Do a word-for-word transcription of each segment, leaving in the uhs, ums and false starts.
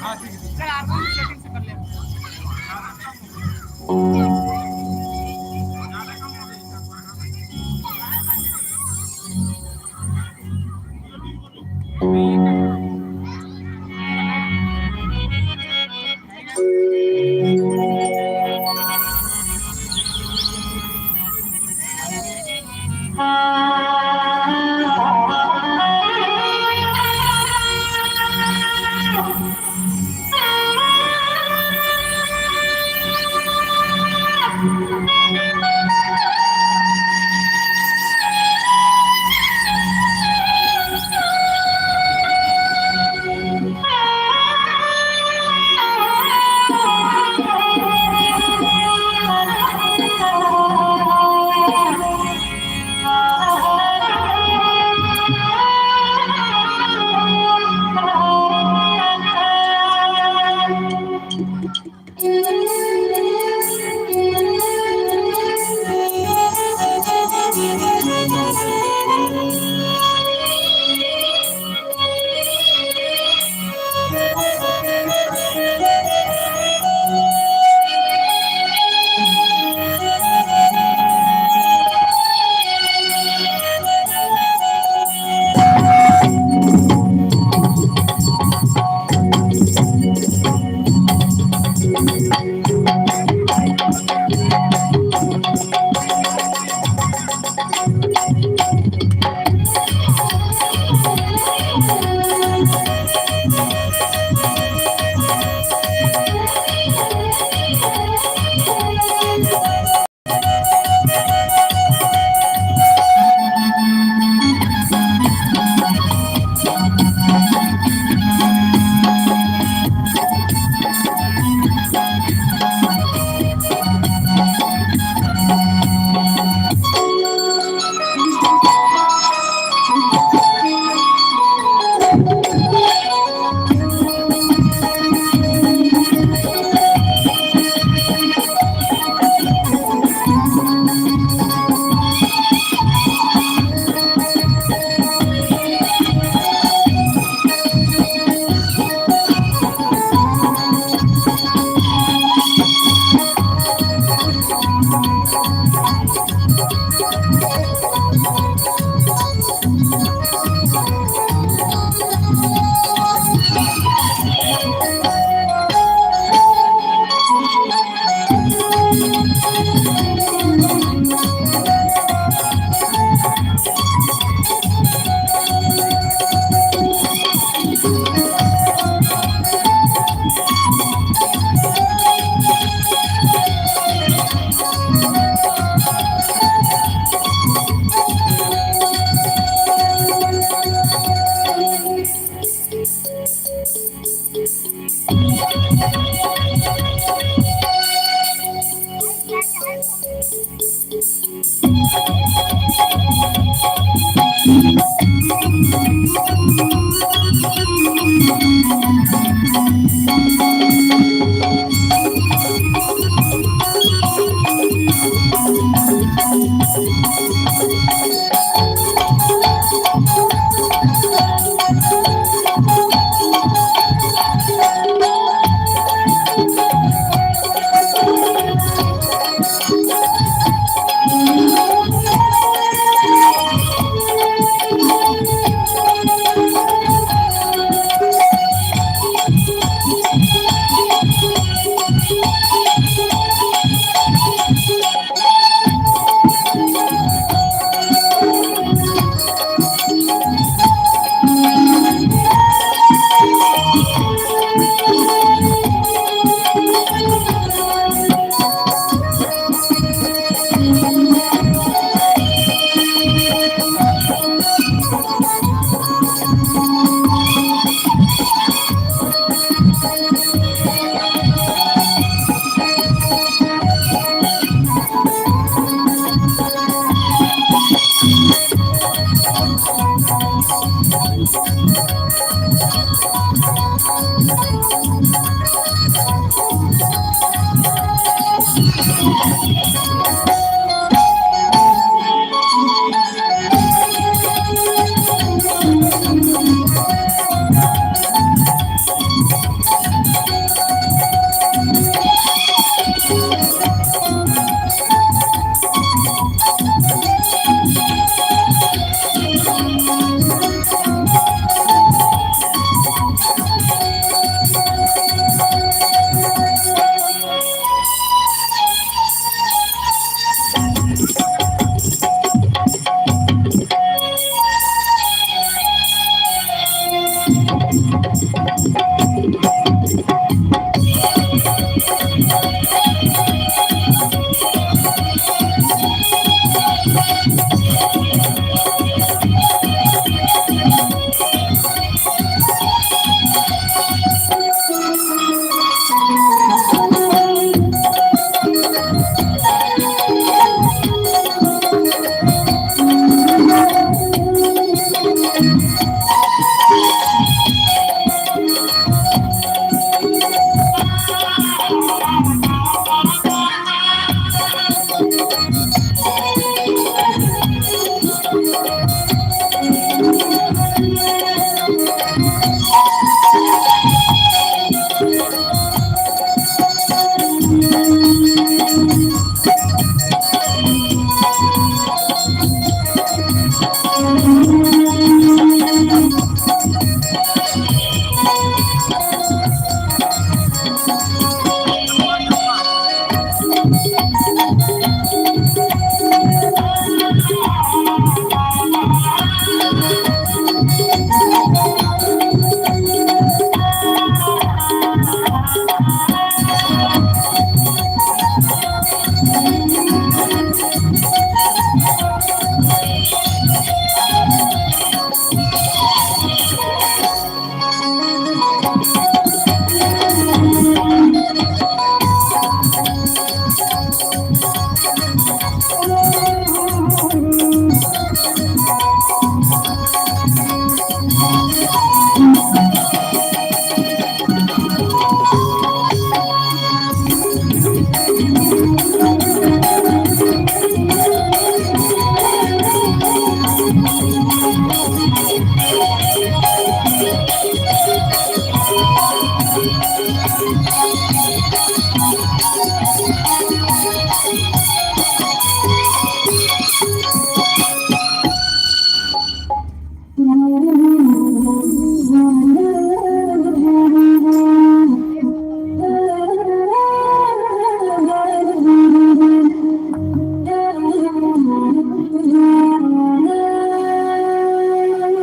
हाँ, ठीक है, ठीक है। चल, आप लोग सेटिंग से कर ले।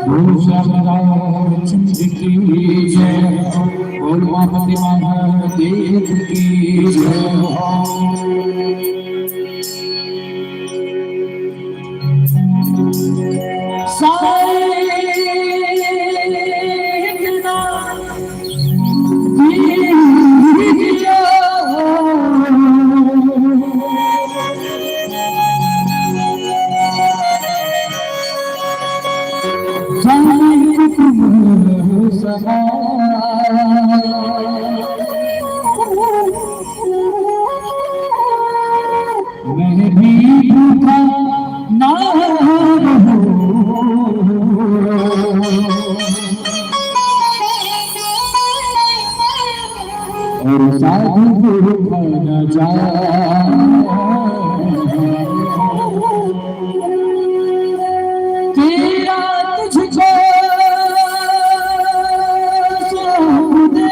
बोल श्याम रामचंद्र की जय, बोल पार्वती महादेव की जय। साईं मैं भी भूखा ना रहूं। और साधु गुरु बन जा। तेरा तुझको सौंप दे।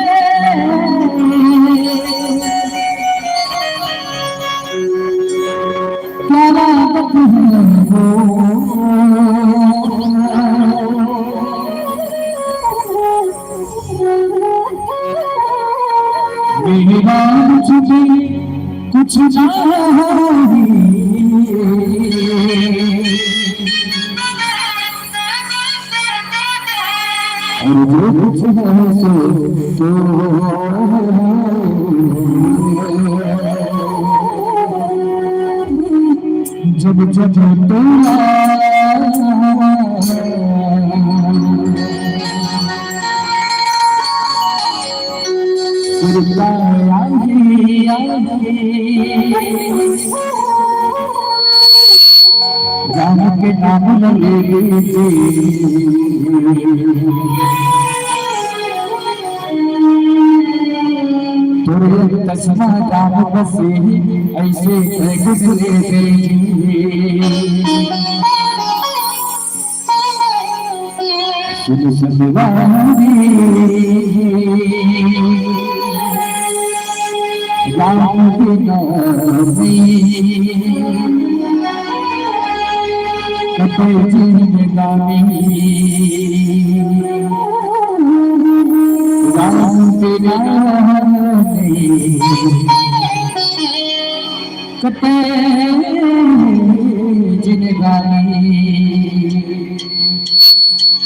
प्यारा बतलू। मेरा तुझे कुछ चाही। और जो कुछ है सो तो जब जब तोला सुरता आही, आही। राम के नाम न लेवे जी। तोरे चश्मा राम बसे ही ऐसे कैसे लेवे जी। सुन सतवारी राम बिना नहीं कटे जिंदगानी। राम बिना नहीं कटे जिंदगानी।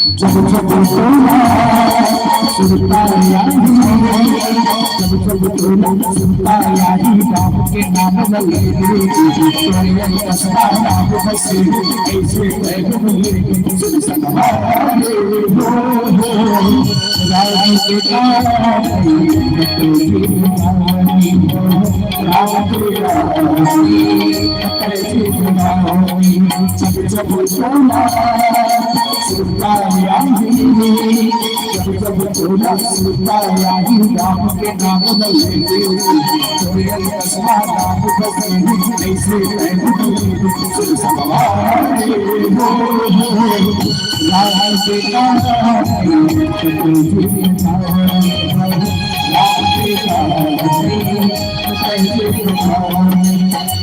जब जब तोला सुरता यारी, जब जब तोला सुरता यारी, राम के नाम लगे रे, तोरे अंतस का नाम बसे, ऐसे पैगम लेके सुन सनवारे हो, हो। राम के नाम लगे रे, राम के नाम लगे रे, जब जब तोला सुरता आही, जब जब तोला सुरता आही, राम के नाम लइके, तोरे अंतसवा राम बसे, ऐसे कैसे सुर सवार हो, हो, हो, राम के नाम, राम के नाम, कैसे सुर सवार हो।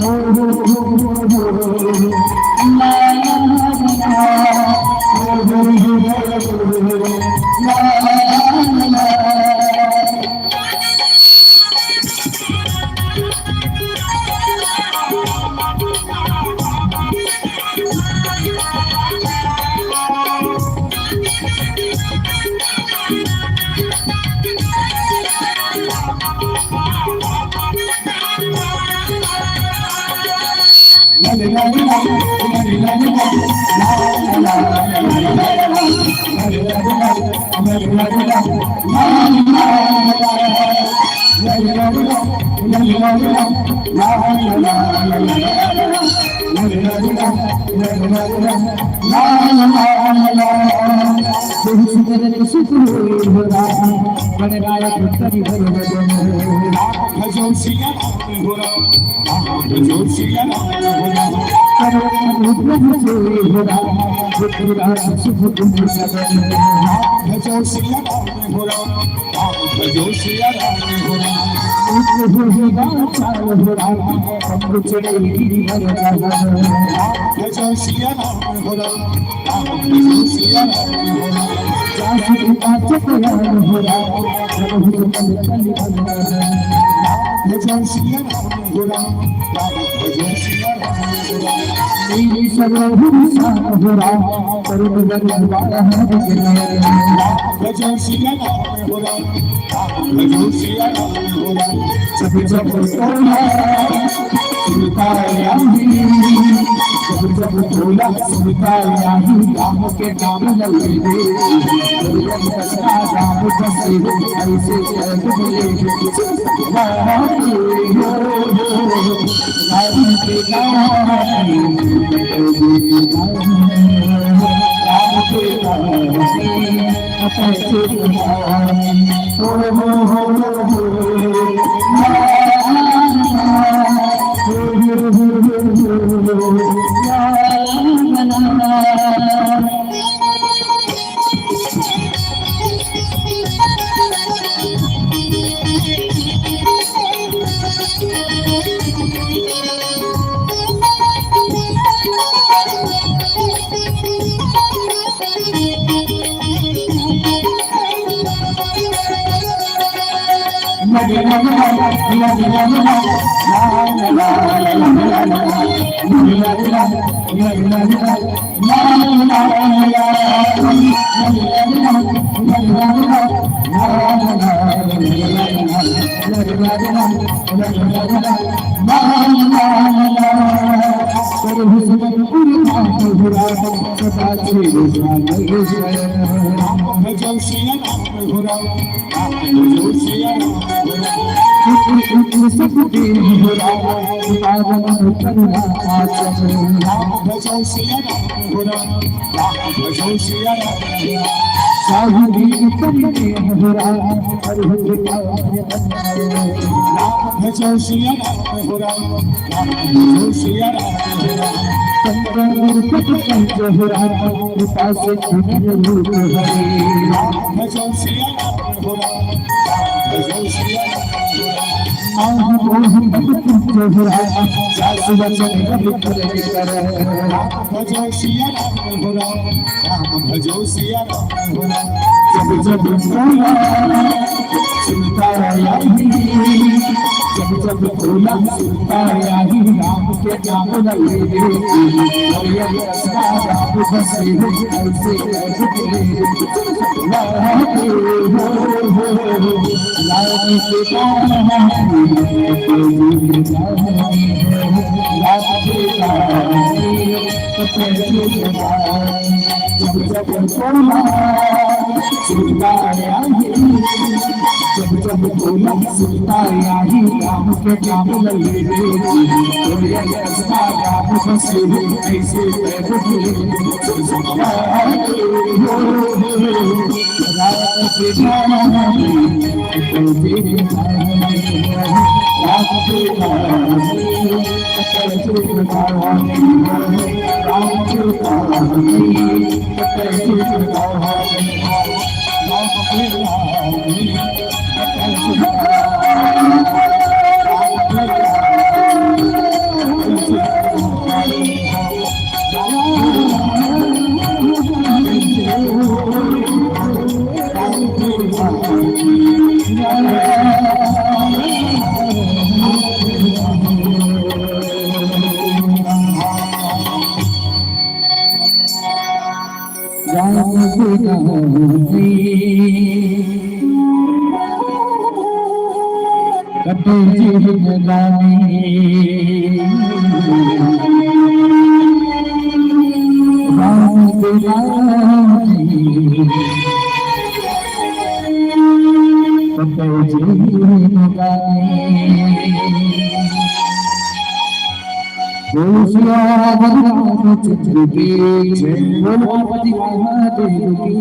बोलो सियावर रामचंद्र की जय, बोलो पार्वती महादेव की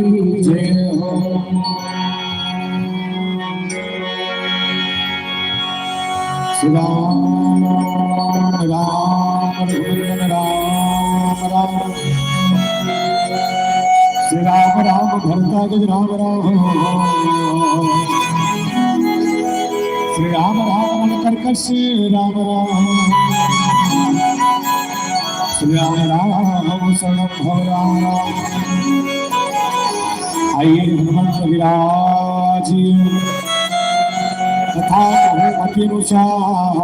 जय। श्री राम, राम, रघुनंदन राम, राम। श्री राम, राम, भरता गज राम, राम। श्री राम, राम, मन कर्कश राम, राम। श्री राम, राम, शरण भव राम, राम। आइए हनुमंत विराज कथा कहूँ अति अनुसार।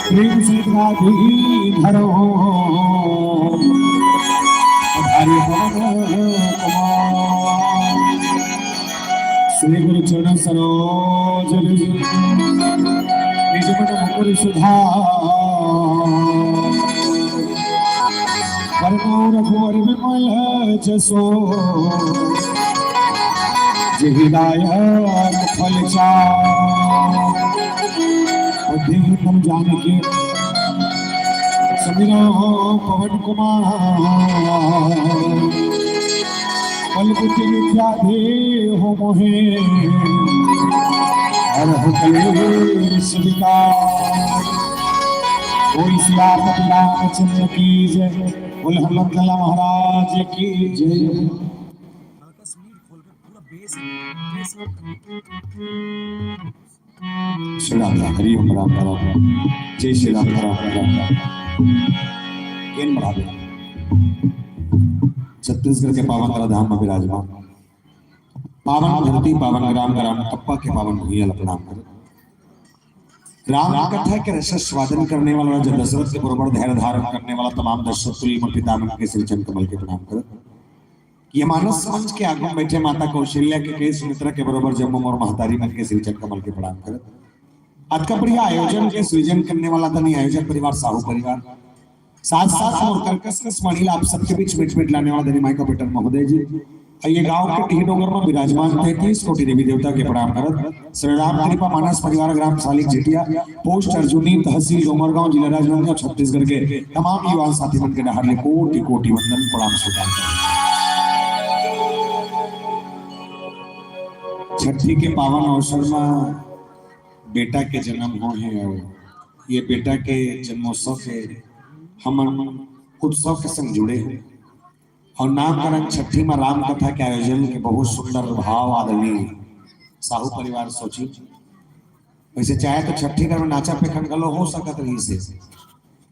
प्रेम से गाधी धरो हरि पवन कुमार। श्री गुरु चरण सरोज रज, निज मन मुकुर सुधार। वरनौ रघुवर विमल जसो, जेहि दायक फल चार। बुद्धि विक्रम जानकी समीरा पवन कुमार। बल बुद्धि विद्या देहु मोहे, हरहु कलेश विकार। बोल सियापति रामचंद्र की जय। बोल हनुमत लाला महाराज की जय। श्री राम राम, हरि ओम राम राम। जय श्री राम राम राम। केन महादेव। छत्तीसगढ़ के पावन धाम में विराजमान पावन धरती, पावन ग्राम, ग्राम टप्पा के पावन भुइयां ला प्रणाम करो। राम कथा के रस स्वादन करने वाला राजा दशरथ के बरोबर धैर्य धारण करने वाला तमाम दशरथ तुल्य मोर पिता मन के श्री चरण कमल के प्रणाम करो। ये मानस मंच के आगू में बैठे माता कौशल्या के कई सुमित्रा के बरोबर जम्मो मोर महतारी मन के श्री चरण कमल के प्रणाम करो। अतका बढ़िया आयोजन के सृजन करने वाला धनी आयोजक परिवार साहू परिवार, साथ साथ मोर कर्कश कस मणि ला आप सबके बीच मिट मिट लाने वाला धनी माई का बेटन महोदय जी। अउ ये गांव के टीह डोंगर में विराजमान तैंतीस कोटि देवी देवता के प्रणाम करत श्री राम कृपा मानस परिवार ग्राम सालिक झिटिया, पोस्ट अर्जुनी, तहसील डोंगरगांव, जिला राजनांदगांव, छत्तीसगढ़ के तमाम युवा साथी मन के डहार ले कोटि कोटि वंदन प्रणाम स्वीकार करत। छठी के पावन अवसर में बेटा के जन्म होए हे अउ ये बेटा के जन्मोत्सव के हमन उत्सव के संग जुड़े हन अउ नामकरण छठी में राम कथा के आयोजन के बहुत सुंदर भाव आदरणीय साहू परिवार सोची। वैसे चाहे तो छठी घर में नाचा पेखन घलो हो सकत रहिस हे,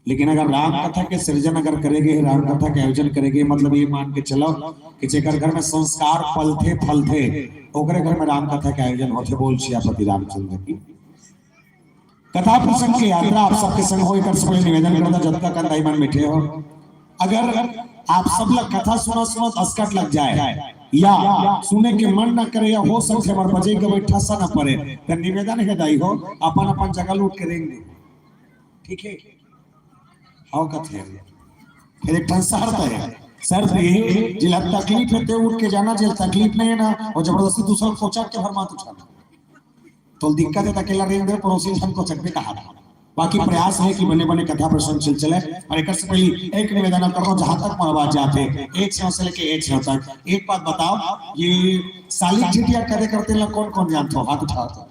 लेकिन अगर राम कथा के सृजन अगर करे गे, राम कथा के आयोजन करे गे, मतलब ये मान के चलो कि जेकर घर में संस्कार पलथे फलथे, ओकरे घर में राम कथा के आयोजन होथे। बोल सियापति रामचंद्र की। कथा प्रसंग के यात्रा आप सबके संग हो, एकर सबले निवेदन करता, जतका कन दाई मन बैठे हो, अगर आप सब ला कथा सुनत सुनत असकट लग जाए या सुने के मन न करे या हो सकथे हमर बजे के बैठा सा न पड़े, त निवेदन हे दाई हो, अपन अपन जगह लूट के रेंग दे। ठीक है, हाव कथे। फिर एक ठन शर्त है, सर, ये जिला तकलीफ हे ते उठ के जाना, जेला तकलीफ नहीं है ना, और जबरदस्ती दूसरा कोचक के भर मत उठाना। तो दिक्कत है, अकेला रेंग दे, पड़ोसी झन कोचक भी कहा था। बाकी प्रयास है कि बने बने कथा प्रसंग चल चले। और एक से पहले एक निवेदन करता हूँ, जहां तक मोर आवाज जाते, एक छेव से लेके एक छेव तक एक बात बताओ, ये सालिक झिटिया कदे करते ला कौन कौन जानते हो? हाथ उठाओ तो।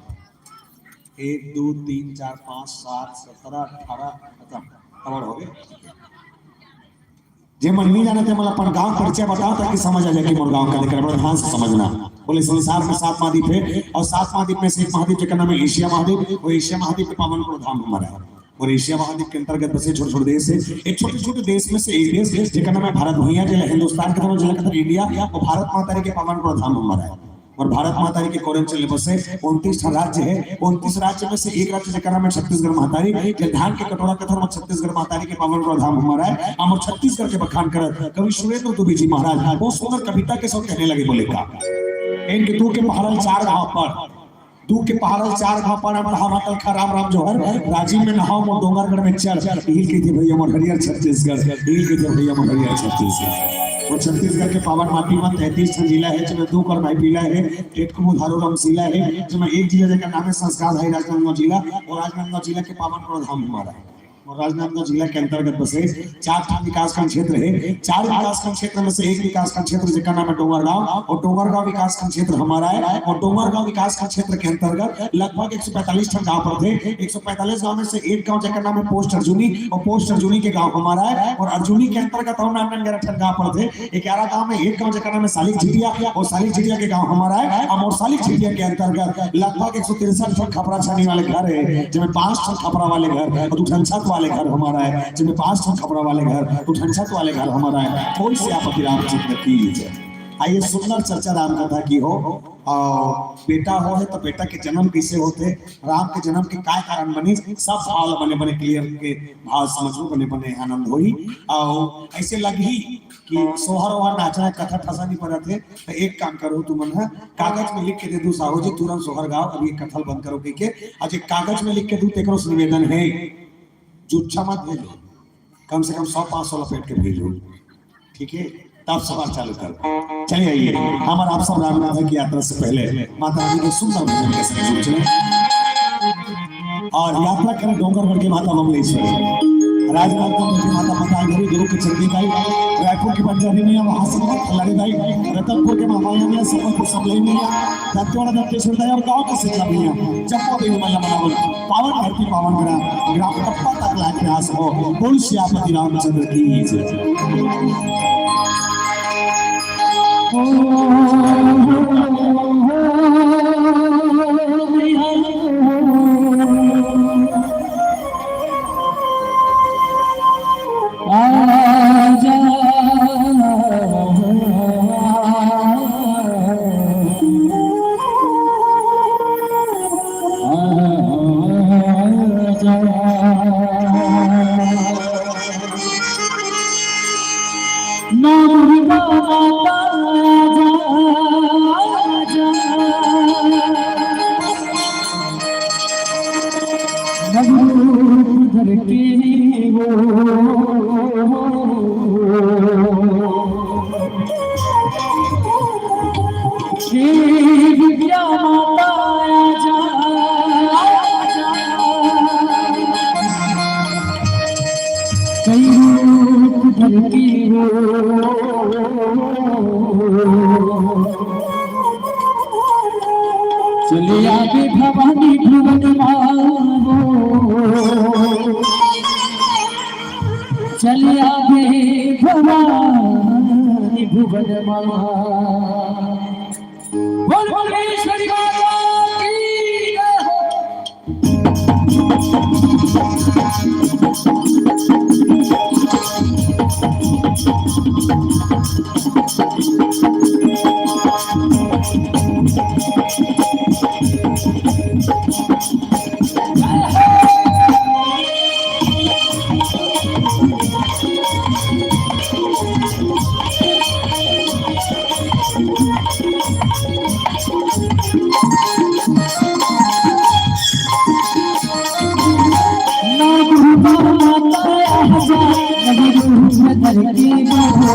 एक, दो, तीन, चार, पाँच, सात, सत्रह, अठारह, खत्म। खबर हो गई। जे मन नहीं जाना थे, मतलब अपन गांव परिचय बताओ, ताकि समझ आ जाए कि मोर गांव का लेकर। बड़ा ध्यान से समझना। बोले, संसार में सात महाद्वीप है और सात महाद्वीप में से एक महाद्वीप जेकर नाम है एशिया महाद्वीप। वो एशिया महाद्वीप के पावन करो धाम हमारा है। और एशिया महाद्वीप के अंतर्गत बसे छोटे छोटे देश है। एक छोटे छोटे देश में से एक देश, जेकर नाम है भारत भुइयां, जेला हिंदुस्तान के तरफ जेला कहते हैं इंडिया, वो भारत माता के पावन करो धाम हमारा है। और भारत माता के कोरेंचल में बसे उनतीस ठन राज्य है। उनतीस राज्य में से एक राज्य जेकर नाम है छत्तीसगढ़ महतारी, जे धान के कटोरा कथन में छत्तीसगढ़ महतारी के पावन करो धाम हमारा है। हम छत्तीसगढ़ के बखान करत कवि सुरेंद्र दुबे जी महाराज बहुत सुंदर कविता के साथ कहने लगे, बोले का, इनके दू के पहाड़ल चार घाव पर, दू के पहाड़ल चार घाव पर, हम नहावा कलखा राम राम जोहर, राजिम में नहाओ मोर डोंगरगढ़ में चढ़, हिल के थे भैया मोर हरियर छत्तीसगढ़, हिल के थे भैया मोर हरियर छत्तीसगढ़। वो छत्तीसगढ़ के पावन माटी में तैंतीस ठन जिला है, जेमे दू कर भाई पीला है, टेटको बुधारू रमसीला है, जेमे एक जिला जेकर नाम है संस्कार धारी राजनांदगांव जिला, और राजनांदगांव जिला के पावन करो धाम हमारा है। और राजनांदगांव जिला के अंतर्गत बसे चार ठन विकासखंड क्षेत्र है। चार विकासखंड क्षेत्र में से एक विकासखंड क्षेत्र जेकर नाम है डोंगरगांव, और डोंगरगांव विकासखंड क्षेत्र हमारा है। और डोंगरगांव विकासखंड क्षेत्र के अंतर्गत लगभग एक सौ पैंतालीस ठन गांव पड़थे। एक सौ पैंतालीस गांव में से एक गांव जेकर नाम है पोस्ट अर्जुनी, और पोस्ट अर्जुनी के गांव हमारा है। और अर्जुनी के अंतर्गत और नान नान ग्यारह ठन गांव पड़थे। ग्यारह गांव में एक गांव जेकर नाम है सालिक झिटिया, और सालिक झिटिया के गांव हमारा है। हम और सालिक झिटिया के अंतर्गत लगभग एक सौ तिरसठ ठन खपरा छानी वाले घर है, जेमे पांच ठन खपरा वाले घर और दू ठन छत वाले घर हमारा है, जेमे पांच ठन खपरा वाले घर, दू ठन छत वाले घर हमारा है। बोल सियापति रामचंद्र की जय। आइए सुंदर चर्चा राम कथा की हो। और बेटा हो है तो बेटा के जन्म कैसे होते, राम के जन्म के काय कारण बने, सब भाव ला बने बने क्लियर के भाव समझो, बने बने आनंद होई। और ऐसे लगही कि सोहर ओहर नाचना कथा ठसा नहीं पड़त है, तो एक काम करो तुमन ह, कागज में लिख के दे दू साहू जी, तुरंत सोहर गाओ, अभी एक कथा बंद करो कह के। आज एक कागज में लिख के दू, तेकरो से निवेदन है, जुच्छा मत भेजो, कम से कम सौ पाँच सौ लपेट के भेजो, ठीक है? तब सवाल चालू कर। चलिए आइए, हमारा आप सब रामनाथ की यात्रा से पहले माता रानी के सुंदर भजन के साथ जुड़ चले। और यात्रा करें डोंगरगढ़ के माता बमलेश्वरी, राजनांदगांव के माता पतालधरी, दुर्ग के चंडी दाई, रायपुर के बंजारी मैया, महासमुंद खल्लारी दाई, रतनपुर के महामाया मैया, संबलपुर सबलई मैया, दंतेवाड़ा दंतेश्वरी दाई और गांव के शीतला मैया, जम्मो देवी मैया मनावन, पावन धरती पावन ग्राम, ग्राम टप्पा तक लाए प्रयास हो। बोल सियापति रामचंद्र की जय। चलिया बे भवानी भुवन मावो, चलिया बे भवानी भुवन मावो। बोल बोल ईश्वरी माता की जय हो।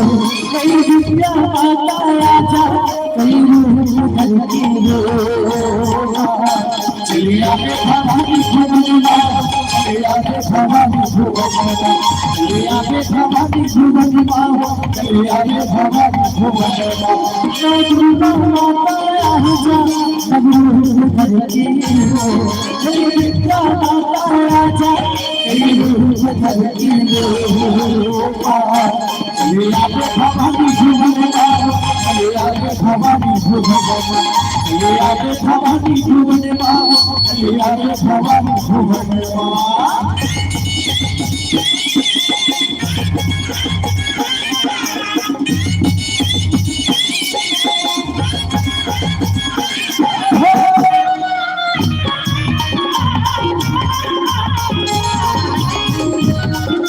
कई विद्या माता राजा, कई रूप धरती हो। चलिया रे भवानी भुवन माँ, चलिया रे भवानी भुवन माँ, चलिया रे भवानी भुवन माँ, चलिया रे भवानी भुवन माँ। जय दुर्गा माता राजा, सब रूप धरती हो। जय दुर्गा माता राजा, सब रूप धरती हो। चलिया रे भवानी भुवन माँ, चलिया रे भवानी भुवन माँ, चलिया रे भवानी भुवन माँ, चलिया रे भवानी भुवन माँ।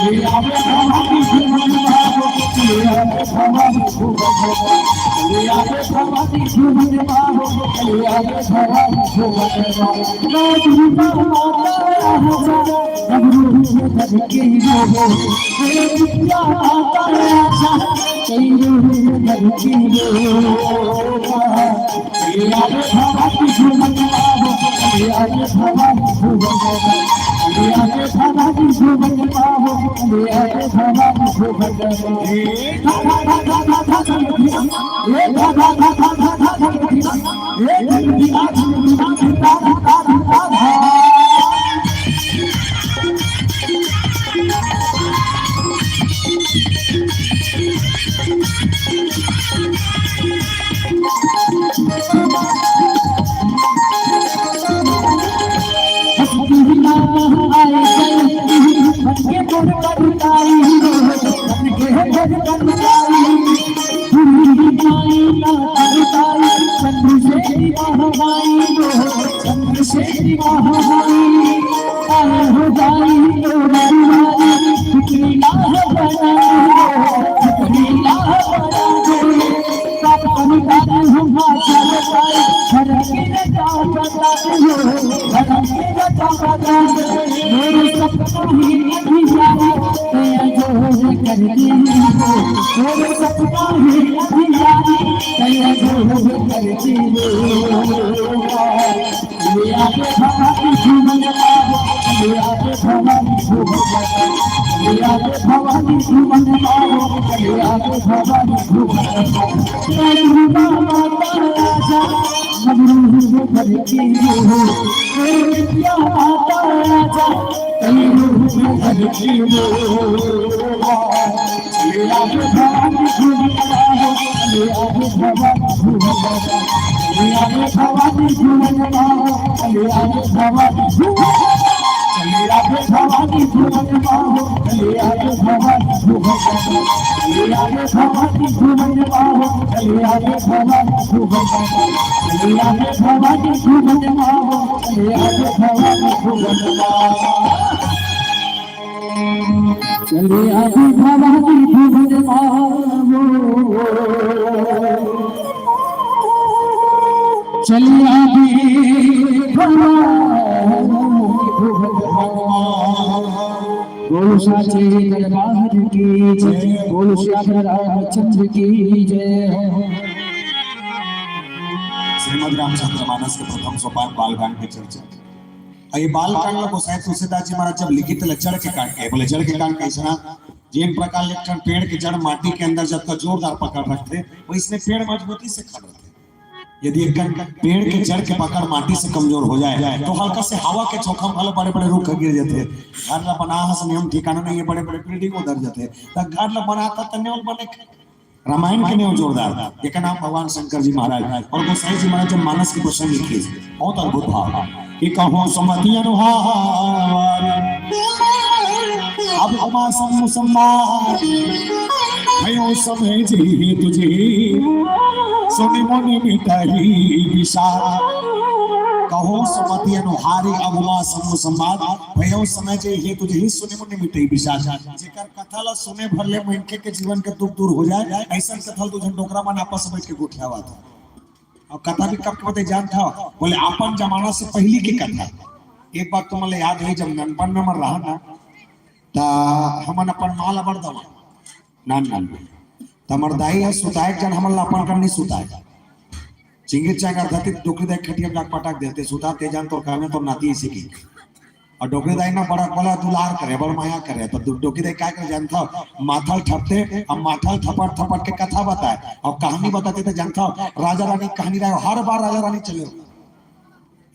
चलिया रे भवानी भुवन माँ। चलिया रे भवानी भुवन माँ। बोल साचे दरबार की जय, बोल श्याम रामचंद्र की जय। श्रीमद् रामचंद्र मानस के प्रथम सोपान बालकांड के चर्चा। अउ ये बालकांड ला गोसाई तुलसीदास जी महाराज जब लिखिस त जड़ के कांड कहे। बोले जड़ के कांड कइसना? जेन प्रकार ले एक ठन पेड़ के जड़ माटी के अंदर जतका जोरदार पकड़ रखथे, वइसने पेड़ मजबूती से खड़ रथे। यदि एक पेड़ के जड़ के पकड़ माटी से कमजोर हो जाए, तो हल्का से हवा के झोंका में भले बड़े-बड़े रुख गिर जाते। घर ला बना हस, नियम ठिकाना नहीं है, बड़े-बड़े बिल्डिंग उधर जाते। त घर ला बनाता त नेव बने। रामायण के नेव जोरदार, जेकर नाम भगवान शंकर जी महाराज और गोसाई जी महाराज जब मानस के प्रसंग लिखे, बहुत अद्भुत भाव। कि कहूँ सुमति अनुहार, अब अमा समूह संवाद, भयो समय जेहि हेतु जेहि, सुनि मुनि मिटहि विषाद। कहूँ सुमति अनुहारी, अब अमा समूह संवाद, भयो समय जेहि हेतु जेहि, सुनि मुनि मिटहि विषाद। जेकर कथा ला सुने भर ले मनखे के जीवन के दुख दूर हो जाए, अइसन कथा ला दू झन डोकरा मन आपस में बैठ के गोठियावत हे। अउ कथा भी कब के बताई जानत हव? बोले अपन जमाना से पहिली के कथा। एक बार तुमन ला याद होही, जब ननपन में हमन रहन ना, त हमन अपन माँ ला बड़ दवा, नान नान में। त हमर दाई ह सुताए के जन हमन ला अपन कन नहीं सुताए। चिंगिर चांगर धरती डोकरी दाई खटिया में जाके पटक देते, सुता ते जान तोर काम हे, तोर नाती अइसे की। अउ डोकरी दाई ना बड़ा, बड़ा दुलार करे, बड़ मया करे, त डो-, डोकरी दाई का करे जानत हव? माथा ल ठपते, अउ माथा ल थपट थपट के कथा बताए, अउ कहानी बताते त जानत हव, राजा रानी के कहानी रहे, हर बार राजा रानी चले।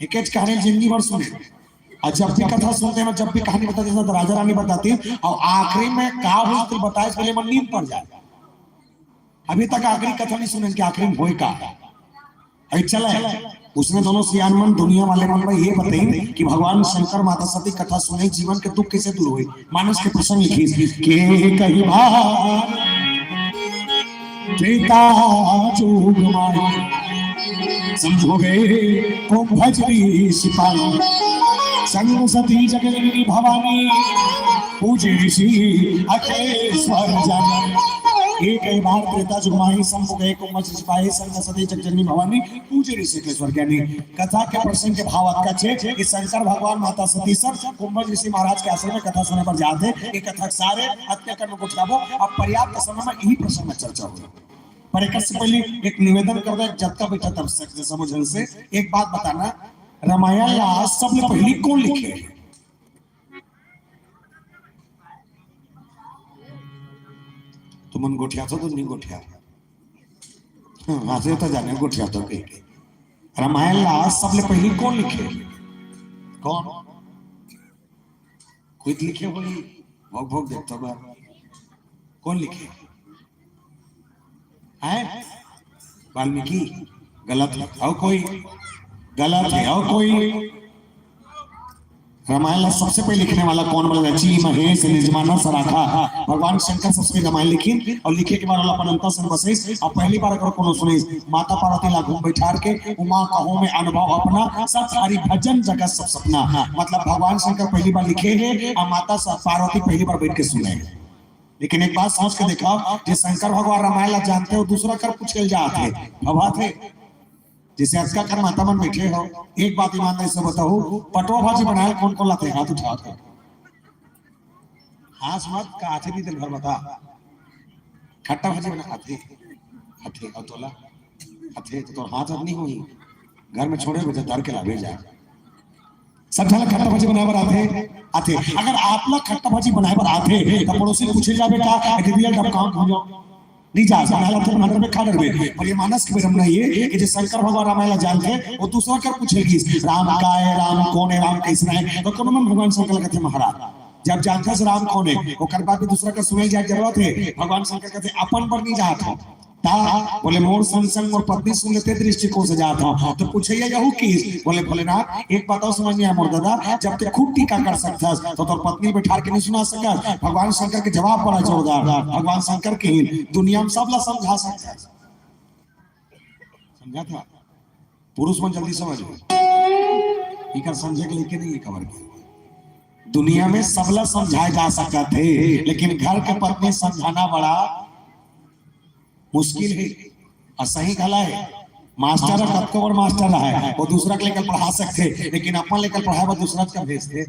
एकेच कहानी जिंदगी भर सुने। अउ जब भी कथा सुनते ना, जब भी कहानी बताते ना, तो राजा रानी बताती, अउ आखिरी में का होइस तेला बताए से पहले मन नींद पड़ जाए। अभी तक आखिरी कथा नहीं सुने कि आखिरी में होय का। अभी चला है, उसने दोनों सियान मन, दुनिया वाले मन ला ये बताइन कि भगवान शंकर माता सती कथा सुने, जीवन के दुख कैसे दूर होय। मानस के प्रसंग लिखिस, के कहि भार त्रेता जुग माही, संभोगे कुंभज ऋषि पाही। संग सती जग जननी भवानी, पूजे ऋषि अखिलेश्वर जानी। के कहि भार त्रेता जुग माही, संभोगे कुंभज ऋषि पाही। संग सती जग जननी भवानी, पूजे ऋषि अखिलेश्वर ज्ञानी। कथा के प्रसंग के भाव अतका छे कि शंकर भगवान माता सती सब कुंभज ऋषि महाराज के आश्रम में कथा सुने बर जात हे। ये कथा के सारे अतका कन में गोठियाबो, अब पर्याप्त समय में यही प्रसंग में चर्चा होही। पर एक से पहले एक निवेदन कर दे, जतका बैठा तब से समझन से एक बात बताना, रामायण ला सबले पहली कौन लिखे? तुमन गोठियाथव तो नहीं गोठियाथव? हाँ, हाँसे तो जाने गोठियाथव कहिके। रामायण ला सबले पहली कौन लिखे? कौन? कोई तो लिखे होही, भोग भोग देखता बा। कौन लिखे? हैं? वाल्मीकि? गलत है। अउ कोई? गलत है। अउ कोई? रामायण ला सबसे पहले लिखने वाला कौन बोला? रचि महेश निज मानस राखा। भगवान शंकर सबसे पहले रामायण लिखिन अउ लिखे के बाद ओला अपन अंतस में बसइस। अउ पहली बार अगर कोनो सुनिस, माता पार्वती ला घूम बैठार के, उमा कहूँ में अनुभव अपना, सब हरि भजन जगत सब सपना। मतलब भगवान शंकर पहली बार लिखे हे अउ माता स-, पार्वती पहली बार बैठ के सुने हे। लेकिन एक बात सोच के देखव, जे शंकर भगवान रामायण ला जानथे, वो दूसरा कर पूछे ल जात हे, भवाथे। जैसे अतका कर माता मन बैठे हो, एक बात ईमानदारी से बताओ, पटवा भाजी बनाए ल कौन कौन आथे? हाथ उठाओ तो। हाँस मत, का आथे नहीं दिन भर बता। खट्टा भाजी बना आथे, आथे, अउ तोला आथे, तो तोर हाथ हाथ नहीं होही। घर में छोड़े भेजा, धर के लाबे जा। सब झन ला खट्टा भाजी बनाए बर आथे, आथे। अगर आप ला खट्टा भाजी बनाए बर आथे, त पड़ोसी पूछे जाबे का, "ए दीदी, डबका हो जाओ।" नहीं जा, बनाए ला तो बना डरबे, खा डरबे। पर ये मानस के बेरम नहीं है कि जे शंकर भगवान रामायण ला जानथे, वो दूसरा कर पूछे गिस, "राम का है, राम कौन है, राम कैसे है?" तो कोनो मन भगवान शंकर ला कथे, "महाराज, जब जानथस राम कौन है, ओकर बाद भी दूसरा कर सुने जाए जरूरत है?" भगवान शंकर कथे, "अपन बर नहीं जात हो।" ता बोले, "मोर संग संग मोर पत्नी सुन लेते दृष्टिकोण से जात हो।" तो पूछे ये यहू की, बोले, "भोलेनाथ, एक बात अउ समझ नहीं आया मोर दादा, जब ते खुद टीका कर सकथस, तो तोर पत्नी बैठार के नहीं सुना सकस?" भगवान शंकर के जवाब बड़ा जोरदार। भगवान शंकर के ही दुनिया में सबला समझा सकथस। समझा था? पुरुष मन जल्दी समझ गए। इकर समझे के लेके नहीं है खबर के। दुनिया में सबला समझाए जा सकत हे, लेकिन घर के पत्नी समझाना बड़ा मुश्किल हे। अउ सही घला हे, मास्टर ह कतको बड़ मास्टर रहे, वो दूसरा के लेकर पढ़ा सकथे, लेकिन अपन लेकर पढ़ाए बर दूसरा के भेजथे।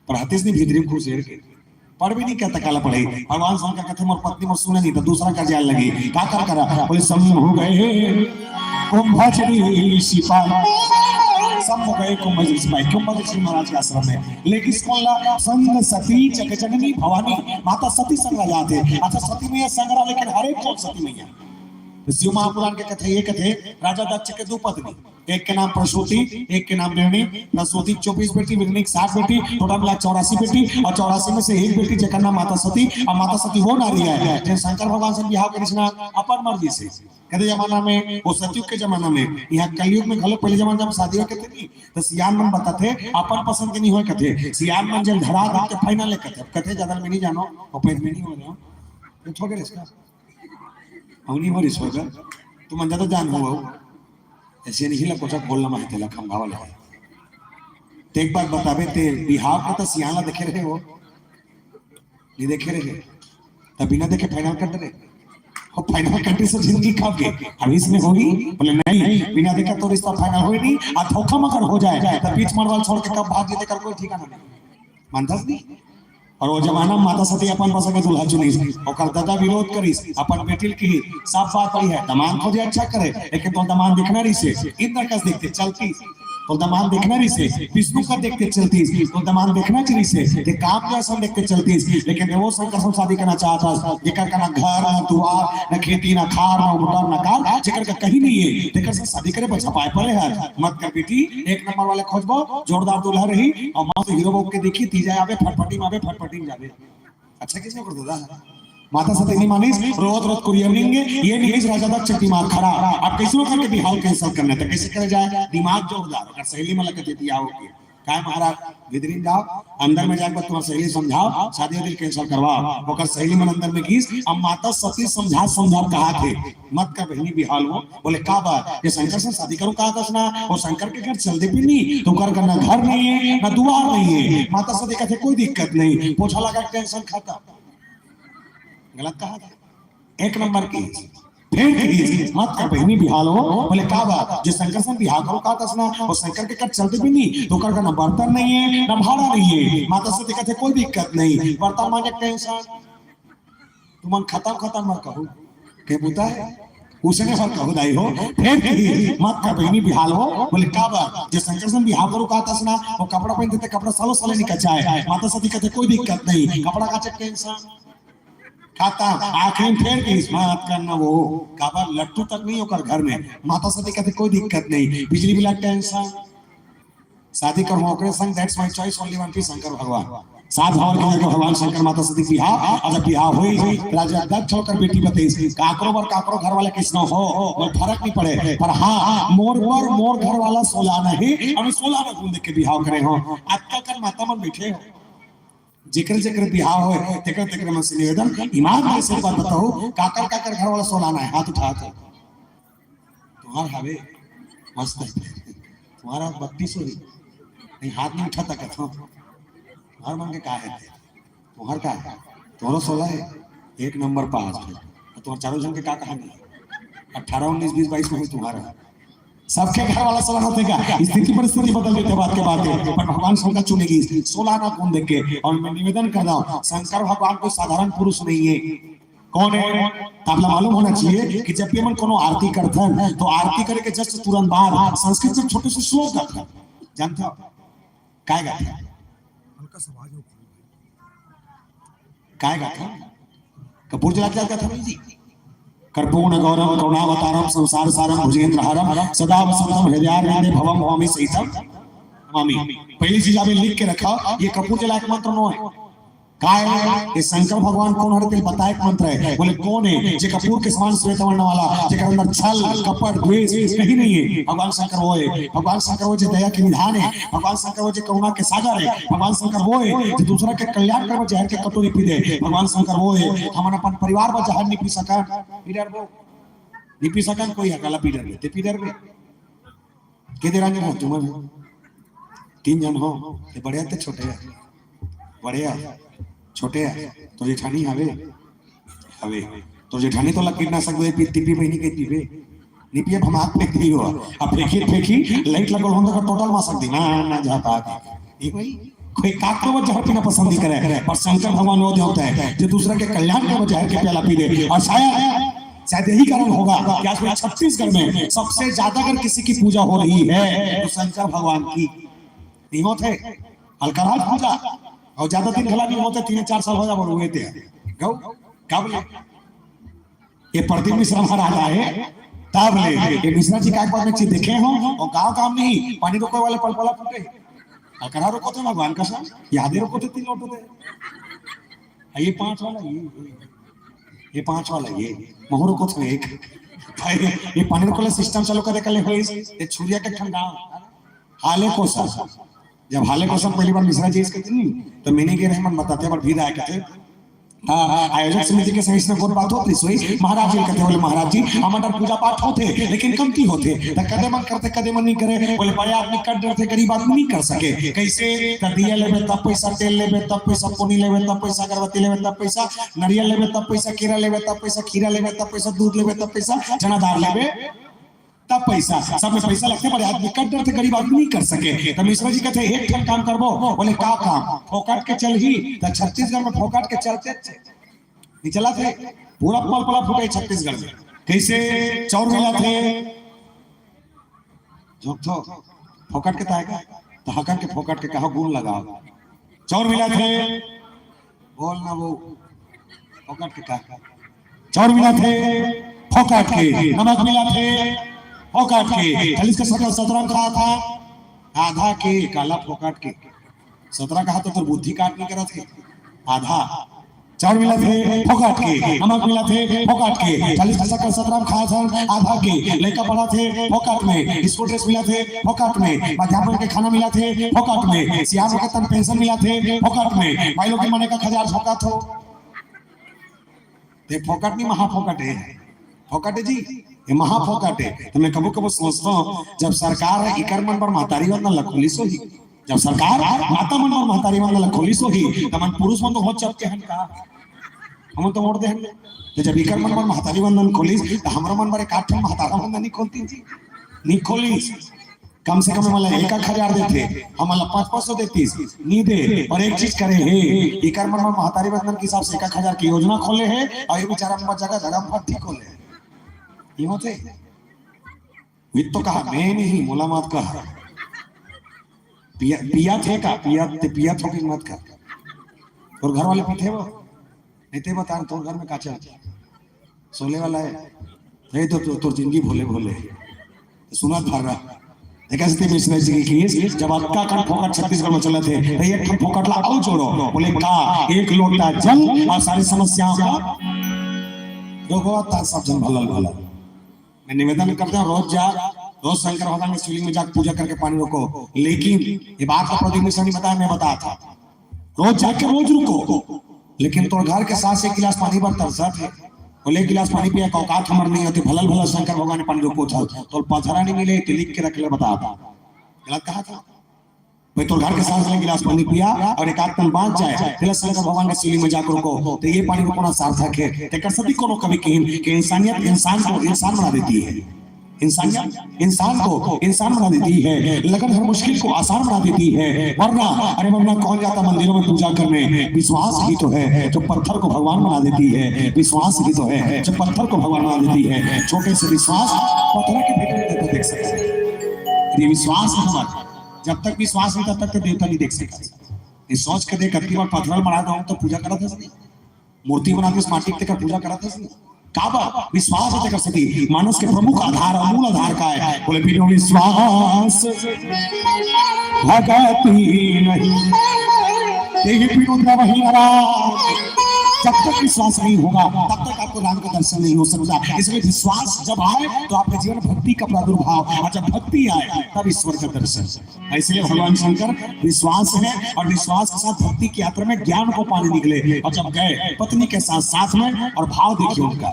पढ़ातेस नहीं, भीतरी में खुश हे के। पढ़ भी नहीं कहता काला पढ़े। भगवान शंकर कहते, "मोर पत्नी मोर सुने नहीं, तो दूसरा कर जाए लगी।" का कर करा? बोले, "संभोगे कुंभज ऋषि पाही।" संभोगे कुंभज ऋषि पाही, कुंभज ऋषि महाराज के आश्रम में। लेकिन कौन ला? संग सती जग जननी भवानी, माता सती संग ला जाते। अच्छा, सती मैया संग ला, लेकिन हर एक कौन सती मैया? शिव महापुराण के कथे, ये कथे, राजा दक्ष के दू पत्नी, एक के नाम प्रसूति, एक के नाम बिरणी। प्रसूति के चौबीस बेटी, बिरणी के सात बेटी, टोटल मिला चौरासी बेटी। और चौरासी में से एक बेटी जेकर नाम माता सती। और माता सती वो नारी है जेन शंकर भगवान से बिहाव करिस ना अपन मर्जी से। कथे जमाना में, वो सतयुग के जमाना में, यहाँ कलयुग में घलो पहले जमाना में शादी होके थे नहीं, तो सियान मन बताथे अपन पसंद के नहीं होय कथे। सियान मन जेन धरा दे के final ले कथे। अब कथे ज्यादा मैं नहीं जानो, और पैर में नहीं हो रहा हूँ, तो छोड़ दे इसका। हम नहीं हो रिस होगा, तुम ज्यादा जान हो। ऐसे नहीं ला कोचा खोलना माहिती ला खंभावा ला। ते एक बात बताबे, ते बिहाव का तो सियान ला देखे रहे हो, नहीं देखे रहे, तब बिना देखे final कर दे रहे। वो final करने से जिंदगी खप गई। अब इसमें होगी? बोले, "नहीं, बिना देखा तो रिश्ता final होई नहीं, और धोखा मगर हो जाए, तब बीच मड़वाल छोड़ के कब भाग जेते, कर कोई ठिकाना नहीं।" मानथस नहीं? और वो जमाना में माता सती अपन पसंद के दूल्हा चुनिस, ओकर दादा विरोध करिस, अपन बेटी ल किहिस, "सब बात बढ़िया है, दमांद खोजे अच्छा करे, लेकिन तो दमांद देखना रहिसे, इंद्र कस देखते चलती।" तो दमांद देखना रहिसे, विष्णु का देखते चलतीस, तो दमांद देखना चाहिए से, ते काम के असन देखते चलतीस, लेकिन वो शंकर से शादी करना चाहता, जेकर का ना घर, ना दुआर, ना खेती, ना खार, ना मोटर, ना कार, जेकर का कहीं नहीं है, तेकर से शादी करे पर झपाए पड़े है। मत कर बेटी, एक नंबर वाले खोजबो, जोरदार दूल्हा रही, और मस्त हीरो बहू के देखी, तीजा आवे, फटफटी में आवे, फटफटी में जावे। अच्छा, किसने कर दादा? माता सती नहीं मानिस, रोत रोत कुरिया निंगे, ये निंगिस राजा दक्ष दिमाग खराब। अब कैसनो करके बिहाव cancel करना था, कैसे करे जाए? दिमाग जोरदार, अगर सहेली में लगे देती आओ के। काय महाराज, भीतरी में जाओ, अंदर में जाके तुम्हारी सहेली समझाओ, शादी वादी cancel करवाओ। ओकर सहेली मन अंदर में गीस, अब माता सती समझा समझा कहा थे, "मत कर बहिनी बिहाव वो।" बोले, "का बात? ये शंकर से शादी करूं कहा था ना, वो शंकर के घर चल दे भी नहीं, तो ओकर का ना घर नहीं है, ना दुआर नहीं है।" माता सती कहते, "कोई दिक्कत नहीं, पोछा लगा के tension खत्म।" गलत कहा था। एक नंबर की। फिर की, "मत कर बहिनी बिहाव वो।" बोले, "का बात? जो शंकर से बिहाव करो कहा था ना, वो शंकर के घर चलते भी नहीं, तो ओकर का ना बर्तन नहीं है, ना भाड़ा नहीं है।" माता सती कहते, "कोई दिक्कत नहीं, बर्तन मांजे tension।" तुमन खत्म खत्म मत कहू, के बुता है, उसने मत कहू दाई हो। फिर की, "मत कर बहिनी बिहाव वो।" बोले, "का बात? जो शंकर से बिहाव करो कहा था ना, वो कपड़ा पहनते थे, कपड़ा सालों साल नहीं कचाए।" माता सती कहते, "कोई दिक्कत नहीं, कपड़ा काचे tension।" खत्म। आखिरी में फिर की, "मत करना वो।" काबर? लट्टू तक नहीं ओकर घर में। माता सती कहते, "कोई दिक्कत नहीं, बिजली बिल का tension।" शादी करहूं ओकरे संग, that's my choice, only one piece Shankar भगवान। सात भाव के लेके भगवान शंकर माता सती बिहाव, और जब बिहाव होई, राजा दक्ष ओकर बेटी बतेस, "काकरो बर काकरो घर वाला किसनो हो, कोई फर्क नहीं पड़े, पर हाँ, मोर बर मोर घर वाला सोला नहीं, हम सोला ना गुंद के बिहाव करे हो।" अतका कन माता मन बैठे हो, जेकर जेकर बिहाव होय, तेकर तेकर मन से निवेदन, ईमानदारी से एक बात बताओ, काकर काकर घर वाला सोला ना है, हाथ उठा दो। तुम्हार हावे, मस्त है। तुम्हारा बत्तीस हो रही, नहीं, हाथ नहीं उठा तक था। तुम्हार मन के का है? तुम्हार का है? तुम्हारा सोला है, एक नंबर पास है। और तुम्हार चारों जन के का कहानी है? अठारह, उन्नीस, बीस, बाईस में तुम्हारा है। सबके घर वाला सोला होते का? स्थिति परिस्थिति बदल देते बात के बात है, पर भगवान शंकर चुनेगी सोला ना गुंद के। और मैं निवेदन कर रहा हूँ, शंकर भगवान कोई साधारण पुरुष नहीं है। कौन है? तो आप लोग मालूम होना चाहिए कि जब भी मन कोनो आरती करथन, तो आरती करे के just तुरंत बाद संस्कृत में छोटे से श्लोक गाथन। जानते हो? काय गाथन? हल्का सा आवाज में। काय गाथन? कपूर जला के गाथन जी। "कर्पूर गौरम करुणावतारम संसार सारम भुजगेंद्र हारम सदा वसंतम हृदयारविंदे भवम भवामी सहितम नमामि।" पहली चीज आप लिख के रखा, ये कपूर जला के मंत्र नो है। काय? ये शंकर भगवान कोन हरे तेला बताए के मंत्र है। बोले, "कोन है जे कपूर के समान श्वेत वर्ण वाला, जेकर अंदर छल, कपट, द्वेष कहीं नहीं है?" भगवान शंकर वो है। भगवान शंकर वो जे दया के निधान है। भगवान शंकर वो जे करुणा के सागर है। भगवान शंकर वो है जे दूसरा के कल्याण करे बर जहर के कटोरी पी दे। भगवान शंकर वो है, हमन अपन परिवार बर जहर नहीं पी सकन। पी डरबो? नहीं पी सकन, कोई हकला पी डरबे, ते पी डरबे। के दे रंजन हो तुमन? तीन जन हो, ते बड़े या ते छोटे या? बड़े या? छोटे या? तो जेठानी हवे? हवे। तो जेठानी तो ला कीटनाशक दे पी, तिपी बहिनी के पीबे? नहीं पिए, भमाक फेंक दी हो। अब फेंकी, फेंकी, लाइट लगल हो तो टोटल मासक दी। ना, ना, जा पाके। ये भाई, कोई काकरो जहर पीना पसंद नहीं करे, पर शंकर भगवान वो देवता है जो दूसरा के कल्याण के जहर के प्याला पी दे। और शायद, शायद यही कारण होगा कि आज पूरे छत्तीसगढ़ में सबसे ज्यादा अगर किसी की पूजा हो रही है, तो शंकर भगवान की। नहीं होत है, हल्का राज पूजा, और ज्यादा दिन घला नहीं होते, तीन चार साल हो जा, बोलो, हुए थे। गौ, का बोले? ये प्रदीप मिश्रा महाराज आए, तब ले ये मिश्रा जी का एक बार मैं चीज देखे हो, और गाँव काम नहीं, पानी रोके वाले पलपला फूटे, अकरा रोको थे भगवान का सब, यादे रोको थे, तीन लोटो थे। ये पांच वाला, ये, ये पांच वाला, ये महू रोको थे एक। भाई, ये पानी रोको वाला सिस्टम चालू करे, कल हो इस, ये छुरिया के ठंडा। हाले को सर, जब हाले को सर पहली बार मिश्रा जी इसके दिन, तो मैंने कह रहे मन बताते, पर भी आया कहते, हाँ, आयोजक समिति के संग इसने गोठ बात होत रहिस होही, महाराज जी कथे, बोले, "महाराज जी, हमर पूजा पाठ होथे, लेकिन कमती होथे।" त कदे मन करथे, कदे मन नहीं करे। बोले, "बड़े आदमी कर डरथे, गरीब आदमी नहीं कर सके।" कैसे? त दिया लेबे तब पैसा, तेल लेबे तब पैसा, पोनी लेबे तब पैसा, अगरबत्ती लेबे तब पैसा, नरियल लेबे तब पैसा, केरा लेबे तब पैसा, खीरा लेबे तब पैसा, दूध लेबे तब पैसा, चना दार लेबे तब पैसा, सब में पैसा लगथे, बड़े आदमी कर डरथे, गरीब आदमी नहीं कर सके। त मिश्रा जी कहथे, "एक ठन काम करबो।" बोले, "का काम?" "फोकट के चलही।" त छत्तीसगढ़ में फोकट के चलथे, नहीं चलथे, पूरा पलपला फूटे छत्तीसगढ़ में। कैसे? चाउर मिलाथे, झोंकथो, फोकट के ताय का, त हकन के फोकट के कहा गुण लगाओ। चाउर मिलाथे, बोल ना वो, फोकट के का? चाउर मिलाथे, फोकट के। नमक मिलाथे, फोकट के। चालीस का सत्तर, सत्रह में खात हा, आधा के, काला फोकट के। सत्रह कहा तो तोर बुद्धि काट नहीं करत हे, आधा। चाउर मिलाथे, फोकट के। नमक मिलाथे, फोकट के। चालीस का सत्तर, सत्रह में खात हा, आधा के। लइका पढ़ाथे, फोकट में। स्कूल ड्रेस मिलाथे, फोकट में। अध्यापक के खाना मिलाथे, फोकट में। सियान वक्त तन पेंशन मिलाथे, फोकट में। भाई लोग के मने का खजार झोंकाथो। ते फोकट नहीं, महा फोकट है। फोकट है जी, ये महा फोकट है। तो मैं कबो कबो सोचता हूँ, जब सरकार इकर मन बर महतारी वंदन ला खोलिस होही, जब सरकार माता मन बर महतारी वंदन ला खोलिस होही, त मन पुरुष मन तो हो चपके हन का? हमन तो ओढ़ दे हन। तो जब इकर मन बर महतारी वंदन खोलिस, त हमरो मन बर एक आध ठन महतारा वंदन नहीं खोलती जी? नहीं खोलिस। कम से कम हमन ला एक एक हजार देथे, हमन ला पाँच पाँच सौ देतिस, नी दे। पर एक चीज करे हे, इकर मन म महतारी वंदन के हिसाब से एक एक हजार के योजना खोले हे, और ये बेचारा मन जगह जगह भट्ठी खोले हे। ये होथे? वित्त तो कहा, मैं नहीं, मोला मत कहा। पिया, पिया थे का? पिया, ते पिया थो कि मत कर। और घर वाले पीते वो? नहीं ते बता, तोर घर में का चलथे? सोले वाला है? नहीं तो, तो, तोर जिंदगी भोले भोले। तो सुना था रहा। देखा सती मिश्रा जी की केस, जब अतका कन फोकट छत्तीसगढ़ में चलत हे, तो एक ठन फोकट ला अउ जोड़ो। बोले, "का एक लोटा जल और सारी समस्याओं का रोगवा ता सब जन भलल भलल।" मैं निवेदन करता हूँ, रोज जा, रोज शंकर भगवान के शिवलिंग में जाके पूजा करके पानी रोको। लेकिन ये बात तो प्रदीप मिश्रा नहीं बताया, मैं बताया था। रोज जाके रोज रुको, लेकिन तोर घर के सास एक गिलास पानी बर तरसत हे, बोले, "एक गिलास पानी पिया का औकात हमर नहीं होती, भलल भलल शंकर भगवान ने पानी रोको था, तोर पथरा नहीं मिले, तो लिख के रख ले, बता।" गलत कहा था भाई। तोर घर के सास एक गिलास पानी पिया और एक आध पन बांच जाए, फिर शंकर भगवान के शिवलिंग में जाकर रुको, तो ये पानी रोकना सार्थक है। तेकर सती कोनो कवि कहिन कि इंसानियत इंसान को इंसान बना देती है। इंसानियत इंसान को इंसान बना देती है, लगन हर मुश्किल को आसान बना देती है। वरना, अरे वरना कौन जाता मंदिरों में पूजा करने? विश्वास ही तो है जो पत्थर को भगवान बना देती है, विश्वास ही तो है जो पत्थर को भगवान बना देती है। छोटे से विश्वास पत्थर के भीतर देवता देख सकता है। ये विश्वास है हमारा, जब तक विश्वास नहीं तब तक तो देवता नहीं देख सकता। ये सोच के देख, अतकी बार पत्थर बना दो तो पूजा करत हस नहीं, मूर्ति बना दे माटी के, तेकर पूजा करत हस नहीं। काबर? विश्वास हे तेकर सेती। मानस के प्रमुख आधार अउ मूल आधार का हे? बोले, बिनु विश्वास भगति नहीं, तेहि बिनु द्रवहि नरा। जब तक विश्वास नहीं होगा, तब तक आपको राम का दर्शन नहीं हो सकता। इसलिए विश्वास जब आए, तो आपके जीवन में भक्ति का प्रादुर्भाव, और जब भक्ति आए, तब ईश्वर का दर्शन। इसलिए भगवान शंकर विश्वास है और विश्वास के साथ भक्ति की यात्रा में ज्ञान को पाने निकले, और जब गए पत्नी के साथ, साथ में, और भाव देखिए उनका,